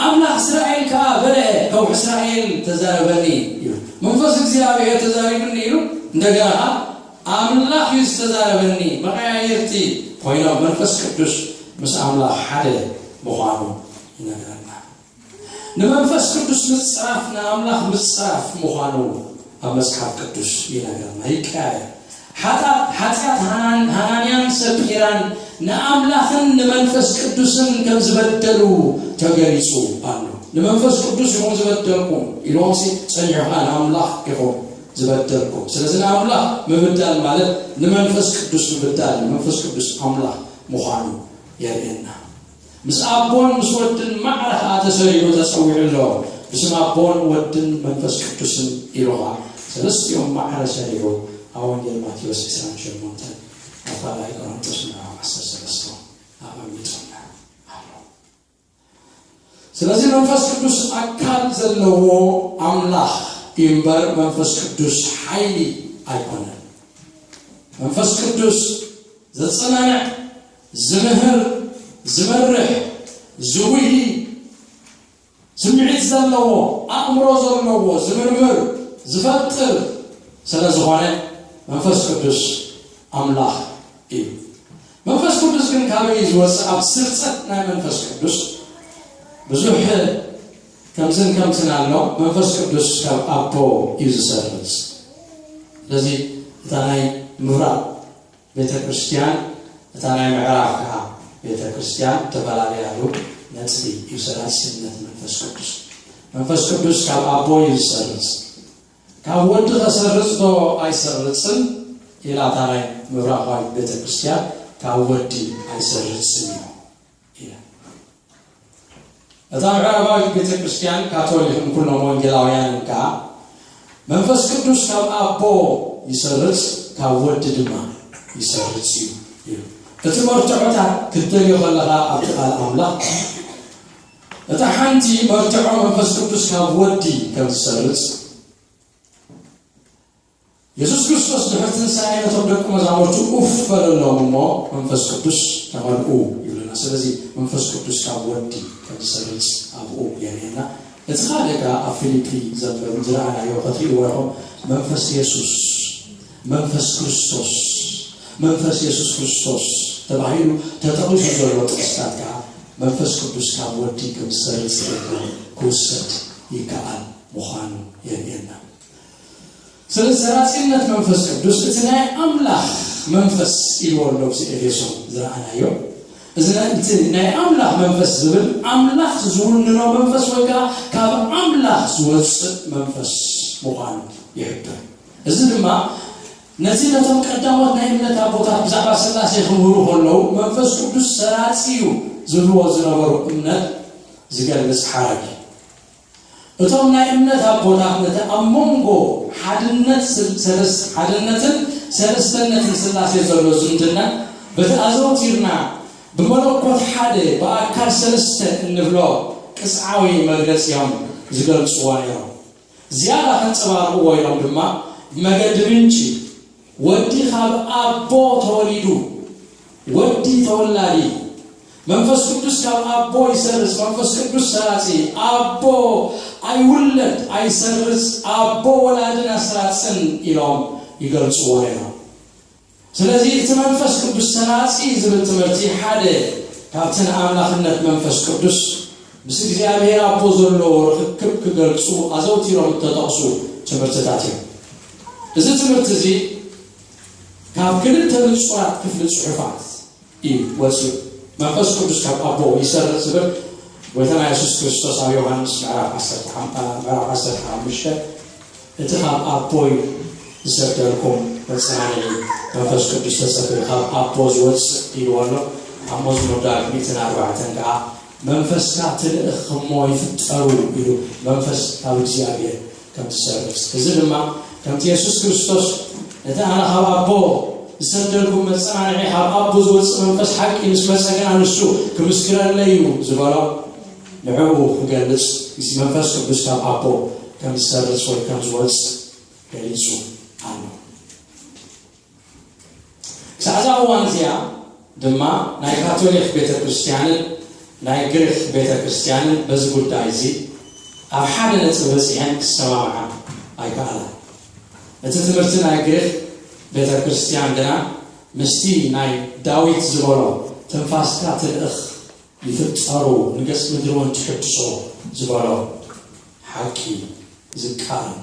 ኣምላኽ እስራኤል ከኣ በልዐ፣ ከውሒ እስራኤል ተዛረበኒ እዩ። መንፈስ እግዚኣብሔር ተዛሪቡኒ ኢሉ፣ እንደገና ኸዓ ኣምላኽ እዩ ዝተዛረበኒ። መቐያየርቲ ኮይኖም መንፈስ ቅዱስ ምስ ኣምላኽ ሓደ ምዃኑ ይነግረና። ንመንፈስ ቅዱስ ምጽራፍ ንኣምላኽ ምጽራፍ ምዃኑ ኣብ መጽሓፍ ቅዱስ ይነግረና። ይቀያየር። ሓጢኣት፣ ሓጢኣት ሃናን-፣ ሃናንያን ሰጲራን ንኣምላኽን ንመንፈስ ቅዱስን ከም ዝበደሉ ተገሊጹ ኣሎ። ንመንፈስ ቅዱስ ኢኹም ዝበደልኩም ኢልዎምሲ ጸኒሑ ኸኣ ንኣምላኽ ኢኹም ዝበደልኩም። ስለዚ ንኣምላኽ ምብዳል ማለት ንመንፈስ ቅዱስ ምብዳል፣ መንፈስ ቅዱስ ኣምላኽ ምዃኑ የርእየና። ምስ ኣቦን ምስ ወድን ማዕረ ኸኣ ተሰሪዑ ተጸዊዑ ኣሎ። ብስም ኣቦን ወድን መንፈስ ቅዱስን ኢሉ ኸኣ ሰለስቲኦም ማዕረ ሰሪዑ ኣብ ወንጌል ማቴዎስ ዕስራን ሸሞንተን ኣብ ካልኣይ ቆሮንቶስ ምዕራፍ ዓሰርተ ሰለስተ ኣቐሚጡልና ኣሎ። ስለዚ መንፈስ ቅዱስ ኣካል ዘለዎ ኣምላኽ እዩ እምበር መንፈስ ቅዱስ ሓይሊ ኣይኮነን። መንፈስ ቅዱስ ዘጸናንዕ፣ ዝምህር፣ ዝመርሕ፣ ዝውሂ፣ ስምዒት ዘለዎ፣ ኣእምሮ ዘለዎ፣ ዝምርምር፣ ዝፈጥር ስለ ዝኾነ መንፈስ ቅዱስ ኣምላኽ እዩ። መንፈስ ቅዱስ ግን ካበይ እዩ ዝወፅእ? ኣብ ስርፀት ናይ መንፈስ ቅዱስ ብዙሕ ከምዝን ከምትን ኣሎ። መንፈስ ቅዱስ ካብ ኣቦ እዩ ዝሰርፅ። ስለዚ እታ ናይ ምብራቕ ቤተ ክርስቲያን፣ እታ ናይ ምዕራብ ከዓ ቤተ ክርስቲያን ተፈላለያሉ ነጥቢ እዩ ሰራጺነት መንፈስ ቅዱስ። መንፈስ ቅዱስ ካብ ኣቦ እዩ ዝሰርጽ። ካብ ወዲ ከሰርጽ ዶ ኣይሰርጽን ኢላ እታ ናይ ምብራቓዊት ቤተ ክርስቲያን፣ ካብ ወዲ ኣይሰርጽን እዩ ኢላ። እታ ምዕራባዊት ቤተ ክርስቲያን፣ ካቶሊክን ኩሎም ወንጌላውያንን ከኣ፣ መንፈስ ቅዱስ ካብ ኣቦ ይሰርጽ፣ ካብ ወዲ ድማ ይሰርጽ እዩ ይብል። እቲ መርትዖታት ክትደልዮ ከለኻ ኣብቲ ቃል ኣምላኽ፣ እታ ሓንቲ መርትዖ መንፈስ ቅዱስ ካብ ወዲ ከም ዝሰርጽ፣ የሱስ ክርስቶስ ድሕሪ ትንሳኤ ነቶም ደቂ መዛሙርቱ ኡፍ በለሎም እሞ መንፈስ ቅዱስ ተመልኡ ይብለና። ስለዚ መንፈስ ቅዱስ ካብ ወዲ ከም ዝሰርጽ ኣብኡ የርእየና። እቲ ካልእ ከኣ ኣብ ፊልጲ ዘንበብን ዝረኣናዮ ክትርእይዎ ኢኹም። መንፈስ የሱስ፣ መንፈስ ክርስቶስ፣ መንፈስ የሱስ ክርስቶስ ተባሂሉ ተጠቒሱ ዘሎ ጥቕስታት ከኣ መንፈስ ቅዱስ ካብ ወዲ ከም ዝሰርጽ ተደርጎ ክውሰድ ይከኣል ምዃኑ የርእየና። ስለዚ ሰራጺነት መንፈስ ቅዱስ እቲ ናይ ኣምላኽ መንፈስ ኢልዎ ኣሎ ኣብዚ ኤፌሶን ዝረኣናዮ። እዚ ናይ፣ እቲ ናይ ኣምላኽ መንፈስ ዝብል ኣምላኽ ዝውንኖ መንፈስ ወይ ከኣ ካብ ኣምላኽ ዝወጽእ መንፈስ ምዃኑ ይሕብር። እዚ ድማ ነቲ ነቶም ቀዳሞት ናይ እምነት ኣቦታት ብዛዕባ ስላሴ ክምህሩ ከለዉ መንፈስ ቅዱስ ሰራጺ እዩ ዝብልዎ ዝነበሩ እምነት ዝገልጽ ሓረግ እዩ። እቶም ናይ እምነት ኣቦታት ነቲ ኣብ መንጎ ሓድነት ስል-፣ ሰለስ-፣ ሓድነትን ሰለስተነትን ስላሴ ዘሎ ዝምድና በቲ ኣዘውቲርና ብመለኮት ሓደ ብኣካል ሰለስተ እንብሎ ቅጽዓዊ መግለጺ እዮም ዝገልጽዎ ነይሮም። ዝያዳ ከንጸባርቕዎ ኢሎም ድማ ብመገዲ ምንጪ ወዲ ካብ ኣቦ ተወሊዱ፣ ወዲ ተወላዲ፣ መንፈስ ቅዱስ ካብ ኣቦ ይሰርጽ፣ መንፈስ ቅዱስ ሰራጺ፣ ኣቦ ኣይውለድ ኣይሰርጽ፣ ኣቦ ወላድን ኣስራጽን ኢሎም ይገልጽዎ ነይሮም። ስለዚ እቲ መንፈስ ቅዱስ ሰራጺ ዝብል ትምህርቲ ሓደ ካብቲ ንኣምላኽነት መንፈስ ቅዱስ ምስ እግዚኣብሔር ኣቦ ዘለዎ ርኽክብ ክገልጹ ኣዘውቲሮም እተጠቕሱ ትምህርትታት እዮም። እዚ ትምህርቲ እዚ ካብ ክልተ ንጹራት ክፍሊ ጽሑፋት እዩ ወፂኡ። መንፈስ ቅዱስ ካብ ኣቦ ይሰርጽ ዝብል ጎይታና የሱስ ክርስቶስ ኣብ ዮሃንስ ምዕራፍ ዓሰርተ ሓምሳ፣ ምዕራፍ ዓሰርተ ሓሙሽተ፣ "እቲ ካብ ኣቦይ ዝሰደልኩም መጸናንዒ መንፈስ ቅዱስ ተጸበዩ፣ ካብ ኣቦ ዝወጽእ" ኢልዎ ኣሎ። ኣብ መዝሙር ዳዊት ሚእትን ኣርባዕተን ከዓ "መንፈስካ ትልእኽ እሞ ይፍጠሩ" ኢሉ መንፈስ ካብ እግዚኣብሔር ከም ዝሰርጽ፣ እዚ ድማ ከምቲ የሱስ ክርስቶስ "ነቲ ኣነ ካብ ኣቦ ዝሰደልኩም መጸናንዒ፣ ካብ ኣቦ ዝወጽእ መንፈስ ሓቂ ምስ መጸ ግና ንሱ ክምስክረለይ እዩ" ዝበሎ ንዕኡ ክገልጽ፣ እዚ መንፈስ ቅዱስ ካብ ኣቦ ከም ዝሰርጽ ወይ ከም ዝወጽእ ገሊጹ ኣሎ። ክሳዕ እዛ እዋን እዚኣ ድማ ናይ ካቶሊክ ቤተ ክርስቲያንን ናይ ግሪክ ቤተ ክርስቲያንን በዚ ጉዳይ እዚ ኣብ ሓደ ነጥቢ በጺሐን ክሰማምዓ ኣይከኣላን። እቲ ትምህርቲ ናይ ግሪክ ቤተ ክርስቲያን ግና ምስቲ ናይ ዳዊት ዝበሎ "ትንፋስካ ትልእኽ ይፍጠሩ፣ ንገጽ ምድሪ እውን ትሕድሶ" ዝበሎ ሓቂ ዝቃረን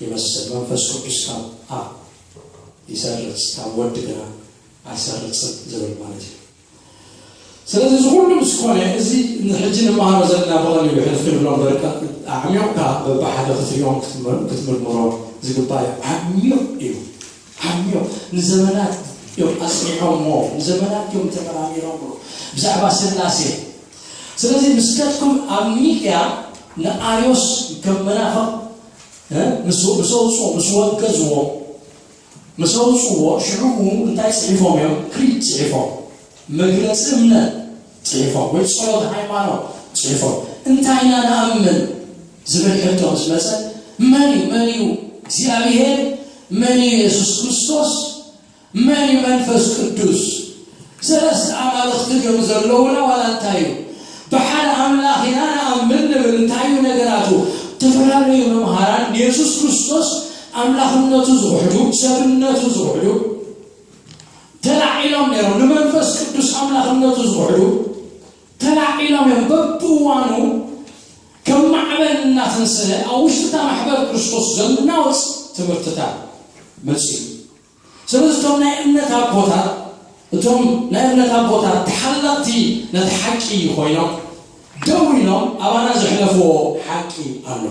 ይመስል። መንፈስ ቅዱስ ካብ ኣብ ይሰርጽ፣ ካብ ወዲ ግና ኣይሰርጽን ዝብል ማለት እዩ። ስለዚ እዚ ኩሉ ምስ ኮነ፣ እዚ ንሕጂ ንመሃሮ ዘለና ብቐሊሉ ሕልፍ ክንብሎ እምበር፣ ኣዕሚቑካ በብሓደ ክትሪኦም ክትምር-፣ ክትምርምሮ ዝግባእ እዩ። ዓሚቕ እዩ። ዓሚቕ፣ ንዘመናት እዮም ኣጽኒዖምዎ፣ ንዘመናት እዮም ተመራሚሮምሉ ብዛዕባ ስላሴ። ስለዚ ምስ ከድኩም ኣብ ኒቅያ ንኣርዮስ ከም መናፍቕ፣ እ፣ ምስ፣ ምስ ኣውጽዎ፣ ምስ ወገዝዎ፣ ምስ ኣውጽዎ፣ ሽዑ እንታይ ጽሒፎም እዮም? ክሪድ ጽሒፎም፣ መግለጺ እምነት ጽሒፎም፣ ወይ ጸሎት ሃይማኖት ጽሒፎም። እንታይ ኢና ንኣምን ዝብል ሕቶ ምስ መጸ፣ መን እዩ? መን እዩ እግዚኣብሔር? መን እዩ የሱስ ክርስቶስ? መን እዩ መንፈስ ቅዱስ? ሰለስተ ኣማልኽቲ ድዮም ዘለዉና ዋላ እንታይ እዩ? ብሓደ ኣምላኽ ኢና ንኣምን ንብል፣ እንታይ እዩ ነገራቱ? ዝተፈላለዩ መምሃራን ንየሱስ ክርስቶስ ኣምላኽነቱ ዝኽሕዱ፣ ሰብነቱ ዝኽሕዱ ተላዒሎም ነይሮም። ንመንፈስ ቅዱስ ኣምላኽነቱ ዝኽሕዱ ተላዒሎም እዮም። በብእዋኑ ከም ማዕበል እናተንሰለ ኣብ ውሽጢ እታ ማሕበር ክርስቶስ ዘናውጽ ትምህርትታት መጺኡ። ስለዚ እቶም ናይ እምነት ኣቦታት፣ እቶም ናይ እምነት ኣቦታት ተሓለቕቲ ነቲ ሓቂ ኮይኖም ደው ኢሎም ኣባና ዘሕለፍዎ ሓቂ ኣሎ።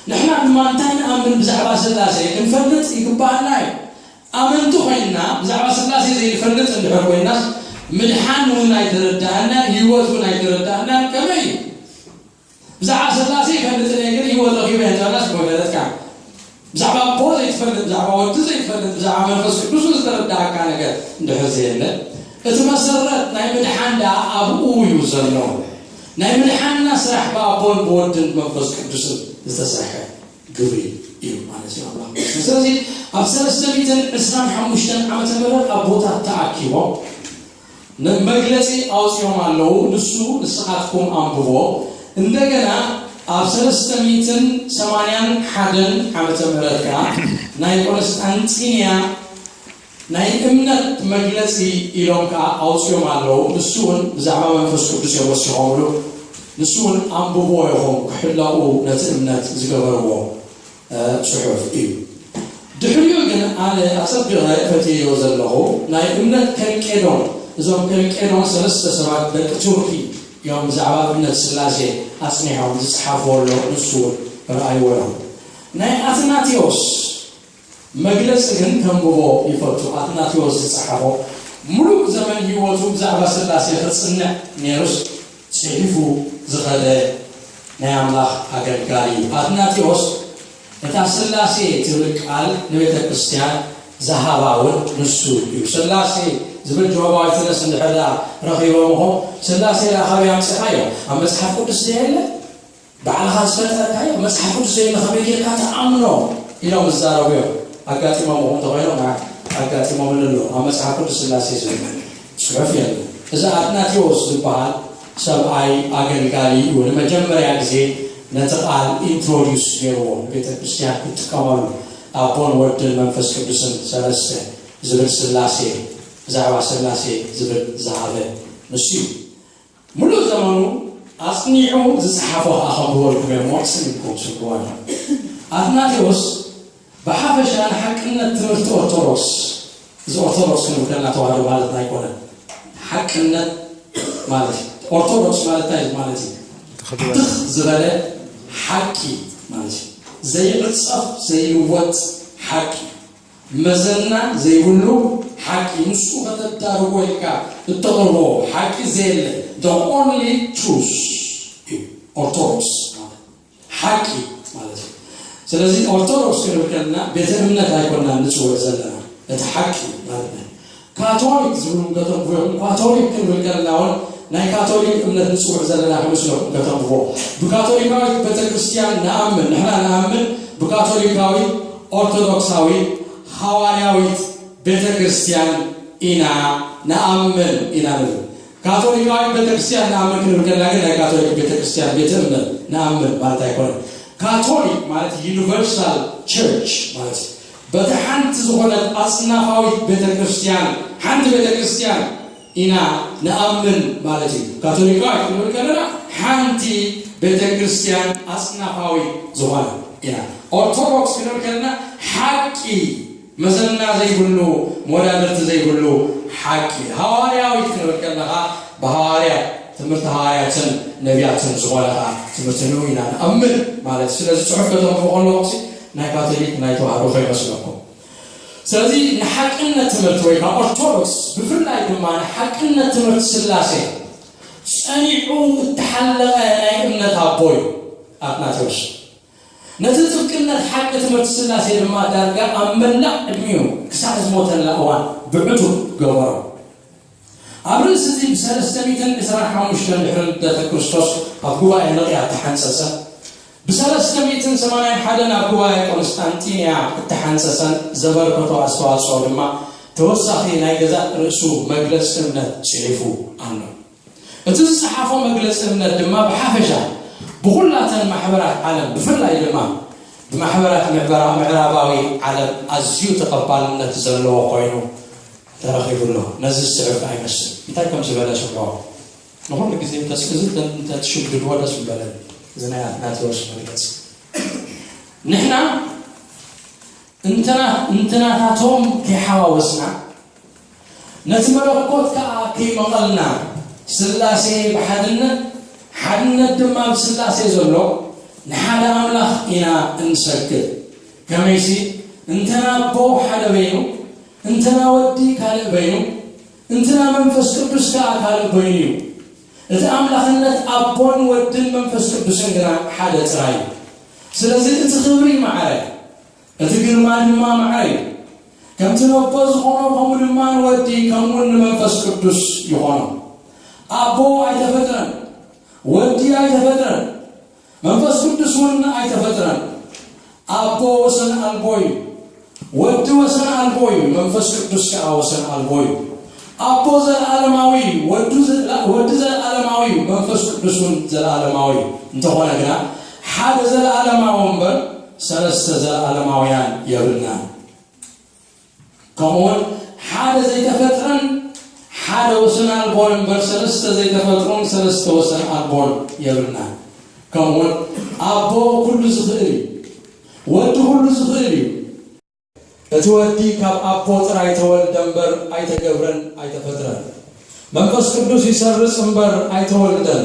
ንሕና ድማ እንታይ ንኣምን ብዛዕባ ስላሴ ክንፈልጥ ይግባኣና እዩ። ኣመንቲ ኮይንና ብዛዕባ ስላሴ ዘይንፈልጥ እንድሕር ኮይንናስ ምድሓን እውን ኣይተረዳኣናን፣ ህይወት እውን ኣይተረዳኣናን። ከመይ እዩ? ብዛዕባ ስላሴ ይፈልጥ እየ ግን ህይወት ረኺበ እየ እንተበልናስ እኮ ኣይፈለጥካን። ብዛዕባ ኣቦ ዘይትፈልጥ፣ ብዛዕባ ወዲ ዘይትፈልጥ፣ ብዛዕባ መንፈስ ቅዱስ ዝተረዳእካ ነገር እንድሕር ዘየለ፣ እቲ መሰረት ናይ ምድሓን ደኣ ኣብኡ እዩ ዘሎ። ናይ ምድሓንና ስራሕ ብኣቦን ብወድን መንፈስ ቅዱስን ዝተሰርሐ ግብሪ እዩ ማለት እዩ ኣምላኽ። ስለዚ ኣብ ሰለስተ ሚእትን ዕስራን ሓሙሽተን ዓመተ ምህረት ኣቦታት ተኣኪቦም ንመግለጺ ኣውጺኦም ኣለዉ። ንሱ ንስኻትኩም ኣንብቦ። እንደገና ኣብ ሰለስተ ሚእትን ሰማንያን ሓደን ዓመተ ምህረት ከኣ ናይ ቆለስጣንጢንያ ናይ እምነት መግለጺ ኢሎም ከኣ ኣውጺኦም ኣለዉ። ንሱ እውን ብዛዕባ መንፈስ ቅዱስ እዮም ወሲኾምሉ። ንሱ እውን ኣንብቦ ኢኹም ክሕለቑ ነቲ እምነት ዝገበርዎ፣ እ፣ ጽሑፍ እዩ። ድሕሪኡ ግን ኣነ ኣጸቢቐ ፈትየዮ ዘለኹ ናይ እምነት ከልቄዶን፣ እዞም ከልቄዶን ሰለስተ ሰባት ደቂ ቱርኪ እዮም ብዛዕባ እምነት ስላሴ ኣጽኒሖም ዝጸሓፍዎ ኣሎ፣ ንሱ እውን ረኣይዎ ኢኹም። ናይ ኣትናቴዎስ መግለጺ ግን ከንብቦ ይፈቱ። ኣትናቴዎስ ዝጸሓፎ፣ ምሉእ ዘመን ህይወቱ ብዛዕባ ስላሴ ክጽንዕ ነይሩስ ጽሒፉ ዝኸደ ናይ ኣምላኽ ኣገልጋሊ እዩ። ኣትናቴዎስ እታ ስላሴ ትብል ቃል ንቤተ ክርስቲያን ዝሃባ እውን ንሱ እዩ። ስላሴ ዝብል ጆሆባ ዊትነስ እንድሕር ደኣ ረኺቦም ኢኹም፣ ስላሴ ደኣ ካበይ ኣምጺእካዮ? ኣብ መጽሓፍ ቅዱስ ደየለ? ባዕልኻ ዝፈጠርካዮ መጽሓፍ ቅዱስ ዘይብሉ ከመይ ጌርካ ትኣምኖ? ኢሎም ዝዛረቡ እዮም። ኣጋጢሞም እውን እንተኾይኖም፣ ኣ-፣ ኣጋጢሞም ኣለዉ። ኣብ መጽሓፍ ቅዱስ ስላሴ ዝብል ጽሑፍ የለን። እዚ ኣትናቴዎስ ዝበሃል ሰብኣይ ኣገልጋሊ እዩ። ንመጀመርያ ግዜ ነቲ ቃል ኢንትሮዲዩስ ገይርዎ፣ ቤተ ክርስቲያን ክትጥቀመሉ፣ ኣቦን ወድን መንፈስ ቅዱስን ሰለስተ ዝብል ስላሴ፣ ብዛዕባ ስላሴ ዝብል ዝሃበ ንሱ እዩ። ምሉእ ዘመኑ ኣጽኒዑ ዝጸሓፎ ከኣ ከንብበልኩም እየ እሞ፣ ጽን ኢልኩም ስምዕዎ። ኣትናቴዎስ ብሓፈሻ ንሓቅነት ትምህርቲ ኦርቶዶክስ እዚ ኦርቶዶክስ ክንብል ከለና ተዋህዶ ማለት ኣይኮነን። ሓቅነት ማለት እዩ። ኦርቶዶክስ ማለት እንታይ ማለት እዩ? ትኽ ዝበለ ሓቂ ማለት እዩ። ዘይዕጸፍ ዘይልወጥ ሓቂ፣ መዘና ዘይብሉ ሓቂ፣ ንሱ ከተዳርጎ ኢልካ እተቕርቦ ሓቂ ዘየለ፣ the only truth እዩ ኦርቶዶክስ ማለት። ሓቂ ማለት እዩ። ስለዚ ኦርቶዶክስ ክንብል ከለና ቤተ እምነት ኣይኮናን ንጽውዕ ዘለና፣ እቲ ሓቂ ማለት እዩ። ካቶሊክ ዝብሉ ከተንብቦ ይኹን፣ ካቶሊክ ክንብል ከለና እውን ናይ ካቶሊክ እምነት ንጽውዕ ዘለና ክመስለኩም ከተንብቦ። ብካቶሊካዊት ቤተክርስትያን ንኣምን፣ ንሕና ንኣምን ብካቶሊካዊት ኦርቶዶክሳዊት ሃዋርያዊት ቤተክርስትያን ኢና ንኣምን ኢና ንብል። ካቶሊካዊት ቤተክርስትያን ንኣምን ክንብል ከለና ግን ናይ ካቶሊክ ቤተክርስትያን ቤተ እምነት ንኣምን ማለት ኣይኮነን። ካቶሊክ ማለት ዩኒቨርሳል ቸርች ማለት እዩ። በቲ ሓንቲ ዝኾነት ኣጽናፋዊት ቤተክርስትያን፣ ሓንቲ ቤተክርስትያን ኢና ንኣምን ማለት እዩ። ካቶሊካዊት ክንብል ከለና ሓንቲ ቤተክርስትያን ኣጽናፋዊት ዝኾነ ኢና። ኦርቶዶክስ ክንብል ከለና ሓቂ፣ መዘና ዘይብሉ፣ መወዳድርቲ ዘይብሉ ሓቂ። ሃዋርያዊት ክንብል ከለኻ ብሃዋርያ፣ ትምህርቲ ሃዋርያትን ነቢያትን ዝኾነ ኸዓ ትምህርቲ ንኡ ኢና ንኣምን ማለት እዩ። ስለዚ ጽሑፍ ከተንብቡ ከለኹም ሲ ናይ ካቶሊክ ናይ ተዋህዶ ከይመስለኩም። ስለዚ ንሓቅነት ትምህርቲ ወይ ከዓ ኦርቶዶክስ ብፍላይ ድማ ንሓቅነት ትምህርቲ ስላሴ ጸኒዑ እተሓለቐ ናይ እምነት ኣቦ እዩ ኣትናቴዎስ። ነቲ ጥብቅነት ሓቂ ትምህርቲ ስላሴ ድማ ዳርጋ ኣብ መላእ ዕድሚኡ ክሳዕ ዝሞተላ እዋን ብዕቱብ ገበሮ። ኣብ ርእሲ እዚ ብሰለስተ ሚእትን ዕስራን ሓሙሽተን ድሕሪ ልደተ ክርስቶስ ኣብ ጉባኤ ንቕያ እተሓንጸጸ፣ ብሰለስተ ሚእትን ሰማንያን ሓደን ኣብ ጉባኤ ቆንስጣንጢንያ እተሓንጸጸን ዘበርከቶ ኣስተዋጽኦ ድማ ተወሳኺ ናይ ገዛእ ርእሱ መግለጺ እምነት ጽሒፉ ኣሎ። እቲ ዝጸሓፎ መግለጺ እምነት ድማ ብሓፈሻ ብኹላተን ማሕበራት ዓለም ብፍላይ ድማ ብማሕበራት ምዕበራ-፣ ምዕራባዊ ዓለም ኣዝዩ ተቐባልነት ዘለዎ ኮይኑ ተረኺቡ ኣሎ። ነዚ ዝስዕብ ከኣ ይመስል። እንታይ ከም ዝበለ ስምዖ። ንኹሉ ግዜ እንተስ-፣ እዚ እንተ-፣ እንተትሽምድድዎ ደስ ምበለኒ። እዚ ናይ ኣትናቴዎስ መግለጺ። ንሕና እንተና-፣ እንተናታቶም ከይሓዋወስና፣ ነቲ መለኮት ከኣ ከይመቐልና፣ ስላሴ ብሓድነት፣ ሓድነት ድማ ብስላሴ ዘሎ ንሓደ ኣምላኽ ኢና እንሰግድ። ከመይሲ፣ እንተና ኣቦ ሓደ በይኑ፣ እንተና ወዲ ካልእ በይኑ፣ እንተና መንፈስ ቅዱስ ከኣ ካልእ በይኑ እዩ። እቲ ኣምላኽነት ኣቦን ወድን መንፈስ ቅዱስን ግና ሓደ ጥራይ እዩ። ስለዚ እቲ ክብሪ ማዕረ፣ እቲ ግርማ ድማ ማዕረ እዩ። ከምቲ ነቦ ዝኾኖ፣ ከምኡ ድማ ንወዲ፣ ከምኡውን ንመንፈስ ቅዱስ ይኾኖ። ኣቦ ኣይተፈጥረን፣ ወዲ ኣይተፈጥረን፣ መንፈስ ቅዱስ እውን ኣይተፈጥረን። ኣቦ ወሰን ኣልቦ እዩ፣ ወዲ ወሰን ኣልቦ እዩ፣ መንፈስ ቅዱስ ከኣ ወሰን ኣልቦ እዩ። ኣቦ ዘለዓለማዊ እዩ፣ ወዱ ዘ-፣ ወዲ ዘለዓለማዊ እዩ፣ መንፈስ ቅዱስ እውን ዘለዓለማዊ እዩ። እንተኾነ ግና ሓደ ዘለዓለማዊ እምበር ሰለስተ ዘለዓለማውያን የብልናን። ከምኡውን ሓደ ዘይተፈጥረን ሓደ ወሰን ኣልቦን እምበር ሰለስተ ዘይተፈጥሮን ሰለስተ ወሰን ኣልቦን የብልናን። ከምኡውን ኣቦ ኩሉ ዝኽእል እዩ፣ ወዲ ኩሉ ዝኽእል እዩ። እቲ ወዲ ካብ ኣቦ ጥራይ ተወልደ እምበር ኣይተገብረን ኣይተፈጥረን። መንፈስ ቅዱስ ይሰርጽ እምበር ኣይተወልደን፣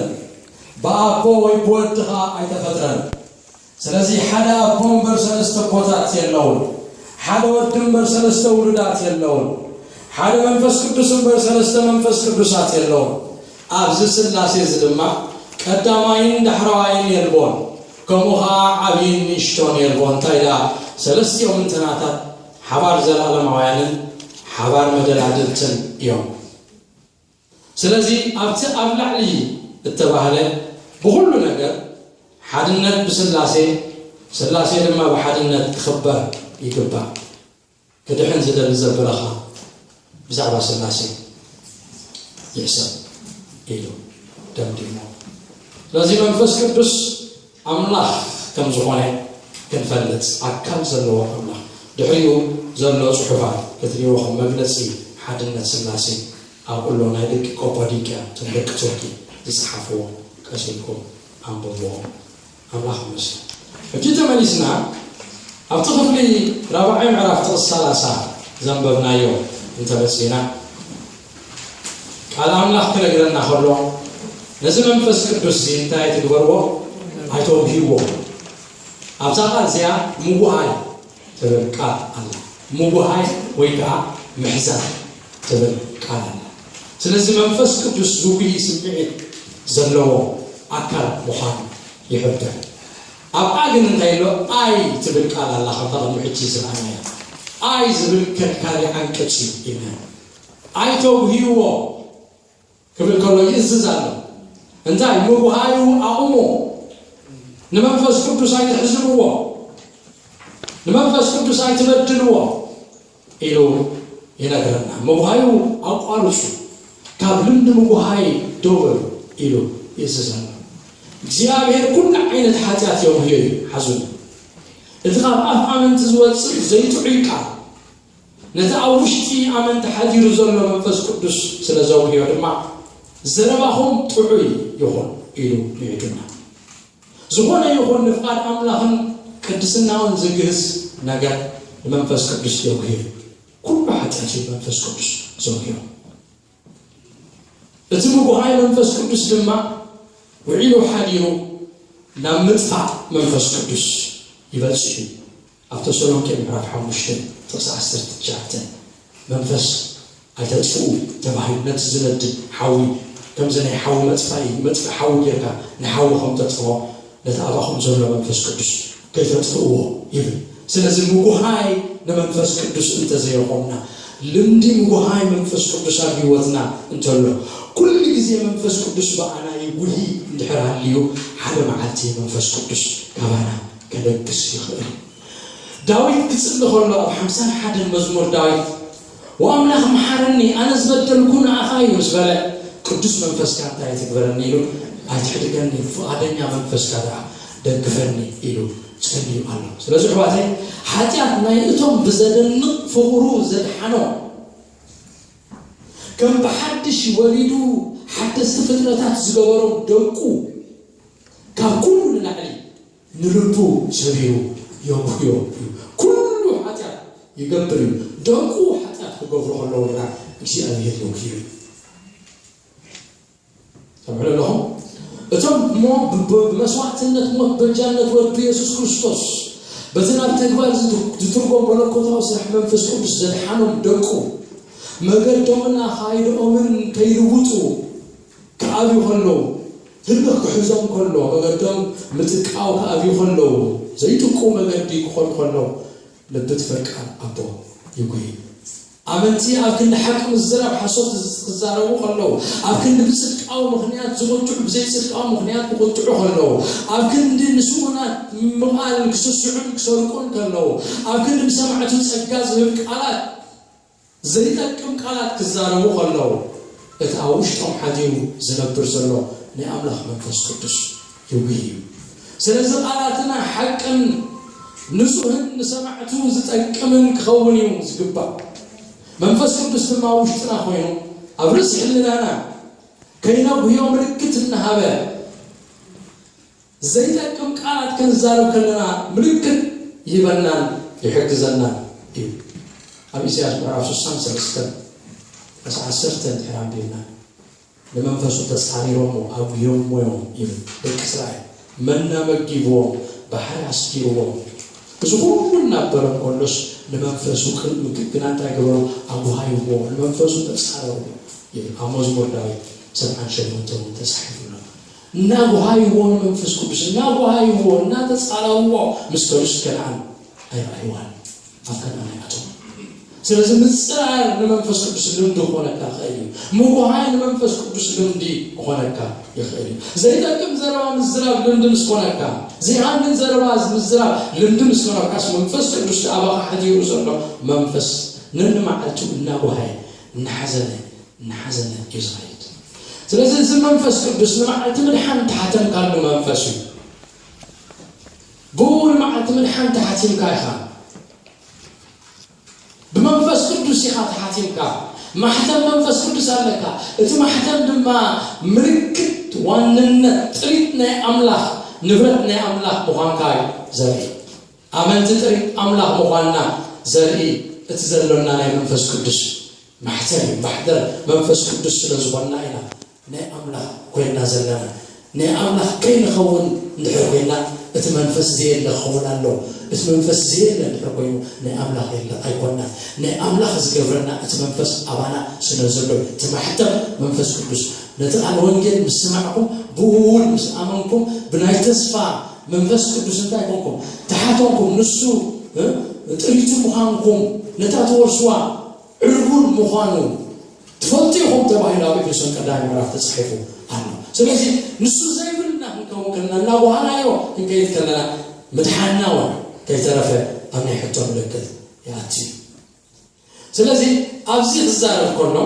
ብኣቦ ወይ ብወዲ ኸኣ ኣይተፈጥረን። ስለዚ ሓደ ኣቦ እምበር ሰለስተ ኣቦታት የለውን፣ ሓደ ወዲ እምበር ሰለስተ ውሉዳት የለውን፣ ሓደ መንፈስ ቅዱስ እምበር ሰለስተ መንፈስ ቅዱሳት የለውን። ኣብዚ ስላሴ እዚ ድማ ቀዳማይን ዳሕረዋይን የልቦን፣ ከምኡ ኸኣ ዓብይን ንእሽቶን የልቦን። እንታይ ደኣ ሰለስቲኦም እንትናታት ሓባር ዘለኣለማውያንን ሓባር መደላድልትን እዮም። ስለዚ ኣብቲ ኣብ ላዕሊ እተባህለ ብኹሉ ነገር ሓድነት ብስላሴ፣ ስላሴ ድማ ብሓድነት ክኽበር ይግባእ። ክድሕን ዝደሊ ዘበለኻ ብዛዕባ ስላሴ ይሕሰብ ኢሉ ደምዲሞ። ስለዚ መንፈስ ቅዱስ ኣምላኽ ከም ዝኾነ ክንፈልጥ፣ ኣካል ዘለዎ ኣምላኽ። ድሕሪኡ ዘሎ ጽሑፋት ክትሪእዎ ከም መግለጺ ሓድነት ስላሴ ኣብ እሎ ናይ ደቂ ቆጳዶቅያ፣ እቶም ደቂ ቱርኪ ዝጸሓፍዎ ቀስ ኢልኩም ኣንብብዎ። ኣምላኽ ይመስገን። ሕጂ ተመሊስና ኣብቲ ክፍሊ ራብዓይ ምዕራፍ ጥቕሲ ሰላሳ ዘንበብናዮ እንተመጺና፣ ቃል ኣምላኽ ክነግረና ከሎ፣ ነዚ መንፈስ ቅዱስ እዚ እንታይ ኣይትግበርዎ፣ ኣይተውህይዎ። ኣብዛ ቃል እዚኣ ምጉሃይ ትብል ቃል ኣላ። ምጉሃይ ወይ ከዓ ምሕዛን ትብል ቃል ኣላ። ስለዚ መንፈስ ቅዱስ ዝጉሂ ስምዒት ዘለዎ ኣካል ምዃኑ ይሕብር። ኣብኣ ግን እንታይ ኣሎ? ኣይ ትብል ቃል ኣላ፣ ከምታ ቅድሚ ሕጂ ዝረኣናያ። ኣይ ዝብል ከልካሊ ዓንቀጽ እዩ ኢልና። ኣይተውህይዎ ክብል ከሎ ይእዝዝ ኣሎ። እንታይ? ምጉሃዩ ኣቑሞ። ንመንፈስ ቅዱስ ኣይትሕዝንዎ። ንመንፈስ ቅዱስ ኣይትበድልዎ ኢሉ ይነግረና። ምጉሃዩ ኣቋርጹ፣ ካብ ልምዲ ምጉሃይ ደው በሉ ኢሉ ይእዝዝ ኣሎ። እግዚኣብሔር ኩሉ ዓይነት ሓጢኣት የውህዮ እዩ። ሓዙ፣ እቲ ካብ ኣፍ ኣመንቲ ዝወጽእ ዘይጥዑይ ቃል፣ ነቲ ኣብ ውሽጢ ኣመንቲ ሓዲሩ ዘሎ መንፈስ ቅዱስ ስለ ዘውህዮ ድማ፣ ዘረባኹም ጥዑይ ይኹን ኢሉ ምዒዱና። ዝኾነ ይኹን ንፍቓድ ኣምላኽን ቅድስናውን ዝግህስ ነገር ንመንፈስ ቅዱስ የውህዮ። ኩሉ ሓጢኣት እዩ መንፈስ ቅዱስ ዘውህዮ። እቲ ምጉሃይ መንፈስ ቅዱስ ድማ ውዒሉ ሓዲሩ ናብ ምጥፋእ መንፈስ ቅዱስ ይበጽሕ እዩ። ኣብ ተሰሎንቄ ምዕራፍ ሓሙሽተ ጥቕሲ ዓሰርተ ትሽዓተ፣ መንፈስ ኣይተጥፍኡ ተባሂሉ፣ ነቲ ዝነድድ ሓዊ፣ ከምዚ ናይ ሓዊ መጥፋኢ፣ መጥፍኢ ሓዊ ጌርካ ንሓዊ ከም ተጥፍኦ፣ ነቲ ኣባኹም ዘሎ መንፈስ ቅዱስ ከይተጥፍእዎ ይብል። ስለዚ ምጉሃይ ንመንፈስ ቅዱስ እንተዘየኾንና፣ ልምዲ ምጉሃይ መንፈስ ቅዱስ ኣብ ህይወትና እንተሎ፣ ኩሉ ግዜ መንፈስ ቅዱስ ብኣና ይጉሂ እንድሕር ሃልዩ፣ ሓደ መዓልቲ መንፈስ ቅዱስ ካባና ከለግስ ይኽእል። ዳዊት ክጽሊ ከሎ ኣብ ሓምሳን ሓደን መዝሙር ዳዊት፣ "ወኣምላኽ መሓረኒ፣ ኣነ ዝበደልኩ ንኣኻ እዩ" ምስ በለ፣ "ቅዱስ መንፈስካ እንታይ ትግበረኒ?" ኢሉ፣ "ኣይትሕድገኒ፣ ፍቓደኛ መንፈስካ ደኣ ደግፈኒ" ኢሉ ጸልዩ ኣሎ። ስለዚ ኣሕዋተይ፣ ሓጢኣት ናይ እቶም ብዘደንቕ ፍቕሩ ዘድሓኖም፣ ከም ብሓድሽ ወሊዱ ሓደስቲ ፍጥረታት ዝገበሮም ደቁ፣ ካብ ኩሉ ንላዕሊ ንልቡ ሰቢሩ የጉህዮ እዩ። ኩሉ ሓጢኣት ይገብር እዩ። ደቁ ሓጢኣት ክገብሩ ከለዉ ግና እግዚኣብሔር የጉህዮ እዩ። ሰምዑ ኣለኹም? እቶም ሞ-፣ ብ-፣ ብ-፣ ብመስዋዕትነት ሞት በጃነት ወዱ የሱስ ክርስቶስ በቲ ናብ ተግባር ዝት-፣ ዝትርጎም መለኮታዊ ስራሕ መንፈስ ቅዱስ ዘድሓኖም ደቁ፣ መገዶምን ኣኻይድኦምን ከይልውጡ ክኣብዩ ከለዉ፣ ህልኽ ክሕዞም ከሎ፣ መገዶም ምጥቃው ክኣብዩ ከለዉ፣ ዘይጥቁ መገዲ ክኾኑ ከለዉ፣ ልቢ እቲ ፈቃር ኣቦ ይጉሂ። ኣመንቲ ኣብ ክንዲ ሓቂ ምዝራብ ሓሶት ክዛረቡ ከለዉ፣ ኣብ ክንዲ ብጽድቃዊ ምኽንያት ዝቑጥዑ ብዘይጽድቃዊ ምኽንያት ክቑጥዑ ከለዉ፣ ኣብ ክንዲ ንስዉናት ምቓል ክስስዑን ክሰርቁን ከለዉ፣ ኣብ ክንዲ ንሰማዕቱ ጸጋ ዝህብ ቃላት ዘይጠቅም ቃላት ክዛረቡ ከለዉ፣ እቲ ኣብ ውሽጦም ሓዲሩ ዝነብር ዘሎ ናይ ኣምላኽ መንፈስ ቅዱስ ይጉሂ እዩ። ስለዚ ቃላትና ሓቅን ንጹህን ንሰማዕቱ ዝጠቅምን ክኸውን እዩ ዝግባእ። መንፈስ ቅዱስ ድማ ኣብ ውሽጥና ኮይኑ ኣብ ርእሲ ሕልናና ከይነጉህዮ ምልክት እናሃበ ዘይጠቅም ቃላት ክንዛረብ ከለና ምልክት ይህበናን ይሕግዘናን እዩ። ኣብ ኢሳያስ ምዕራፍ ስሳን ሰለስተን፣ ቁጽሪ ዓሰርተ እንድሕር ኣንቢብና፣ "ንመንፈሱ ተጻሪሮሞ ኣጉህዮሞ እዮም" ይብል። ደቂ እስራኤል መና መጊብዎም፣ ባሕሪ ኣስጊርዎም፣ እዚ ኩሉ እናበረ እንከሎስ ንመንፈሱ ክን-፣ ግና እንታይ ገበሮ? ኣጉሃይዎ፣ ንመንፈሱ ተጻረርዎ ይብል። ኣብ መዝሙር ዳዊት ሰብዓን ሸሞንተን እውን ተጻሒፉ ኣሎ። እናጎሃይዎ ንመንፈስ ቅዱስ፣ እናጎሃይዎ፣ እናተጻረርዎ ምስ ከዱስ ከነዓን ኣይረኣይዋን፣ ኣብ ከነዓን ኣይኣተውን። ስለዚ ምጽራር ንመንፈስ ቅዱስ ልምዲ ክኾነካ ይኽእል እዩ። ምጉሃይ ንመንፈስ ቅዱስ ልምዲ ክኾነካ ይኽእል እዩ። ዘይጠቅም ዘረባ ምዝራብ ልምዲ ምስ ኮነካ፣ ዘይሃንን ዘረባ ምዝራብ ልምዲ ምስ ኮነካስ፣ መንፈስ ቅዱስ ኣባኻ ሓዲሩ ዘሎ መንፈስ ነንመዓልቱ እናጎሃየ፣ እናሓዘነ፣ እናሓዘነ እዩ ዝኸይድ። ስለዚ እዚ መንፈስ ቅዱስ ንመዓልቲ ምድሓን ተሓተምካሉ መንፈስ እዩ። ብኡ ንመዓልቲ ምድሓን ተሓቲምካ ኢኻ። ብመንፈስ ቅዱስ ኢኻ ተሓቲምካ። ማሕተም መንፈስ ቅዱስ ኣለካ። እቲ ማሕተም ድማ ምልክት ዋንነት፣ ጥሪት ናይ ኣምላኽ፣ ንብረት ናይ ኣምላኽ ምዃንካ እዩ ዘርኢ። ኣመንቲ ጥሪት ኣምላኽ ምዃንና ዘርኢ እቲ ዘሎና ናይ መንፈስ ቅዱስ ማሕተም እዩ። ማሕተም መንፈስ ቅዱስ ስለ ዝኾንና ኢና ናይ ኣምላኽ ኮይንና ዘለና። ናይ ኣምላኽ ከይንኸውን እንድሕር ኮይንና፣ እቲ መንፈስ ዘየለ ክኸውን ኣሎ። እቲ መንፈስ ዘየለ እንድሕር ኮይኑ፣ ናይ ኣምላኽ የለ ኣይኮንና። ናይ ኣምላኽ ዝገብረና እቲ መንፈስ ኣባና ስለ ዘሎ፣ እቲ ማሕተም መንፈስ ቅዱስ። ነቲ ቃል ወንጌል ምስ ሰማዕኩም፣ ብኡ እውን ምስ ኣመንኩም፣ ብናይ ተስፋ መንፈስ ቅዱስ እንታይ ኮንኩም? ተሓተንኩም። ንሱ፣ እ፣ ጥሪቱ ምዃንኩም፣ ነታ ትወርስዋ ዕርቡን ምዃኑ ትፈልጡ ኢኹም ተባሂሉ ኣብ ኤፌሶን ቀዳማይ ምዕራፍ ተጻሒፉ ኣሎ። ስለዚ ንሱ ዘይብልና ክንከውን ከለና፣ እናጓሃናዮ ክንከይድ ከለና፣ ምድሓንና እውን ከይተረፈ ኣብ ናይ ሕቶ ምልክት ይኣቲ እዩ። ስለዚ ኣብዚ ክዛረብ ከሎ፣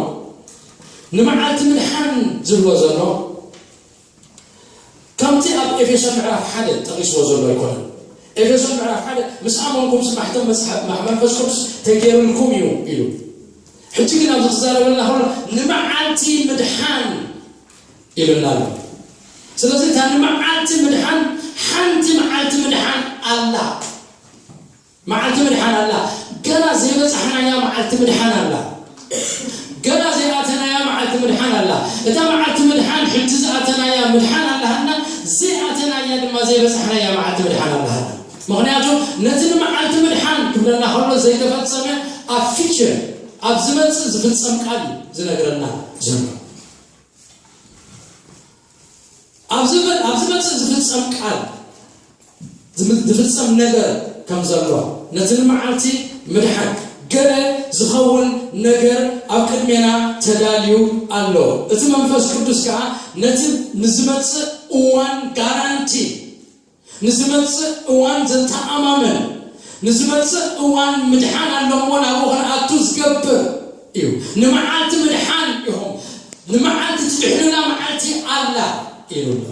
ንመዓልቲ ምድሓን ዝብሎ ዘሎ፣ ከምቲ ኣብ ኤፌሶን ምዕራፍ ሓደ ጠቒስዎ ዘሎ ኣይኮነን። ኤፌሶን ምዕራፍ ሓደ፣ "ምስ ኣመንኩም ማሕተም መጽሓፍ፣ ማሕ-፣ መንፈስ ቅዱስ ተገይሩልኩም እዩ" ኢሉ። ሕጂ ግን ኣብዚ ክዛረበልና ከሎ፣ "ንመዓልቲ ምድሓን" ኢሉና ኣሎ። ስለዚ እታ ንመዓልቲ ምድሓን፣ ሓንቲ መዓልቲ ምድሓን ኣላ። መዓልቲ ምድሓን ኣላ። ገና ዘይበጻሕናያ መዓልቲ ምድሓን ኣላ። ገና ዘይኣተናያ መዓልቲ ምድሓን ኣላ። እታ መዓልቲ ምድሓን፣ ሕጂ ዝኣተናያ ምድሓን ኣላሃና፣ ዘይኣተናያ ድማ ዘይበጻሕናያ መዓልቲ ምድሓን ኣላሃና። ምኽንያቱ ነቲ ንመዓልቲ ምድሓን ክብለና ከሎ ዘይተፈጸመ፣ ኣብ ፊቸር፣ ኣብ ዝመጽእ ዝፍጸም ቃል እዩ ዝነግረና ዘሎ። ኣብ ዝመ-፣ ኣብ ዝመጽእ ዝፍጸም ቃል፣ ዝም-፣ ዝፍጸም ነገር ከም ዘሎ፣ ነቲ ንመዓልቲ ምድሓን ገለ ዝኸውን ነገር ኣብ ቅድሜና ተዳልዩ ኣሎ። እቲ መንፈስ ቅዱስ ከኣ ነቲ ንዝመጽእ እዋን ጋራንቲ፣ ንዝመጽእ እዋን ዘተኣማምን፣ ንዝመጽእ እዋን ምድሓን ኣሎ እሞ ናብኡ ክንኣቱ ዝገብር እዩ። ንመዓልቲ ምድሓን ኢኹም፣ ንመዓልቲ ትድሕኑላ መዓልቲ ኣላ ኢሉ ኣሎ።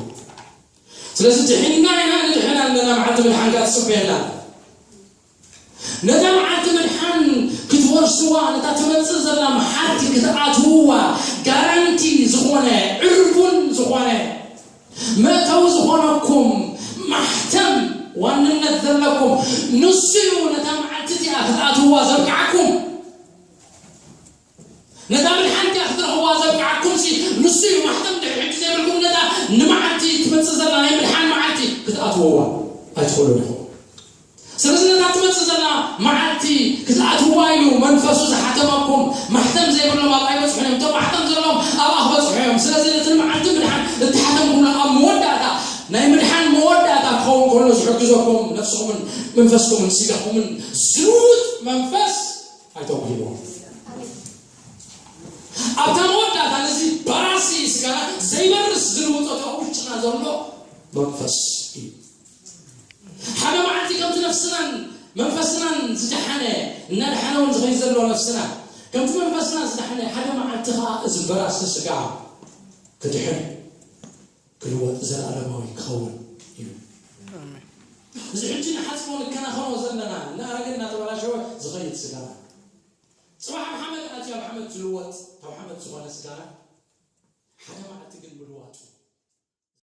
ስለዚ ድሒንና ኢና፣ ንድሕን ኣለና፣ መዓልቲ ምድሓን ከኣ ትጽበየና። ነታ መዓልቲ ምድሓን ክትወርስዋ፣ ነታ ትመጽእ ዘላ መሓቲ ክትኣትውዋ፣ ጋራንቲ ዝኾነ፣ ዕርቡን ዝኾነ፣ መእተዊ ዝኾነኩም፣ ማሕተም ዋንነት ዘለኩም፣ ንሱ እዩ ነታ መዓልቲ እቲኣ ክትኣትውዋ ዘብቅዓኩም። ነታ ምድሓን እቲኣ ክትረኽብዋ ዘብቅዓኩምሲ ንሱ እዩ። ማሕተም ድሕሪ ሕጂ ዘይብልኩም፣ ነታ ንመዓልቲ ትመጽእ ዘላ ናይ ምድሓን መዓልቲ ክትኣትውዋ ኣይትኽእሉን ኢኹም። ስለዚ ነታ ትመጽእ ዘላ መዓልቲ ክትኣትውዋ እዩ መንፈሱ ዝሓተመኩም። ማሕተም ዘይብሎም ኣብኣ ይበጽሑ እዮም፣ እቶም ማሕተም ዘለዎም ኣብኣ ክበጽሑ እዮም። ስለዚ ነቲ ንመዓልቲ ምድሓን እተሓተምኩምሉ ኣብ መወዳእታ፣ ናይ ምድሓን መወዳእታ ክኸውን ከሎ ዝሕግዘኩም፣ ነፍስኹምን መንፈስኩምን ስጋኹምን ዝልውጥ መንፈስ ኣይተጉህይዎ። ኣብታ መወዳእታ ነዚ በራሲ ስጋና ዘይበርስ ዝልውጦ እቲ ኣብ ውሽጥና ዘሎ መንፈስ እዩ። ሓደ መዓልቲ ከምቲ ነፍስናን መንፈስናን ዝደሓነ፣ እናደሓነ እውን ዝኸይድ ዘሎ ነፍስና፣ ከምቲ መንፈስና ዝደሓነ፣ ሓደ መዓልቲ ኸዓ እዚ በራሲ ስጋ ክድሕን፣ ክልወጥ፣ ዘለኣለማዊ ክኸውን እዩ። ኣሜን። እዚ ሕጂ ንሓጽቦ ንከናኸኖ ዘለና፣ እናኣረገ እናተበላሸወ ዝኸይድ ስጋና፣ ጽባሕ ኣብ ሓመድ ኣትዩ ኣብ ሓመድ ዝልወጥ፣ ካብ ሓመድ ዝኾነ ስጋና፣ ሓደ መዓልቲ ግን ምልዋጡ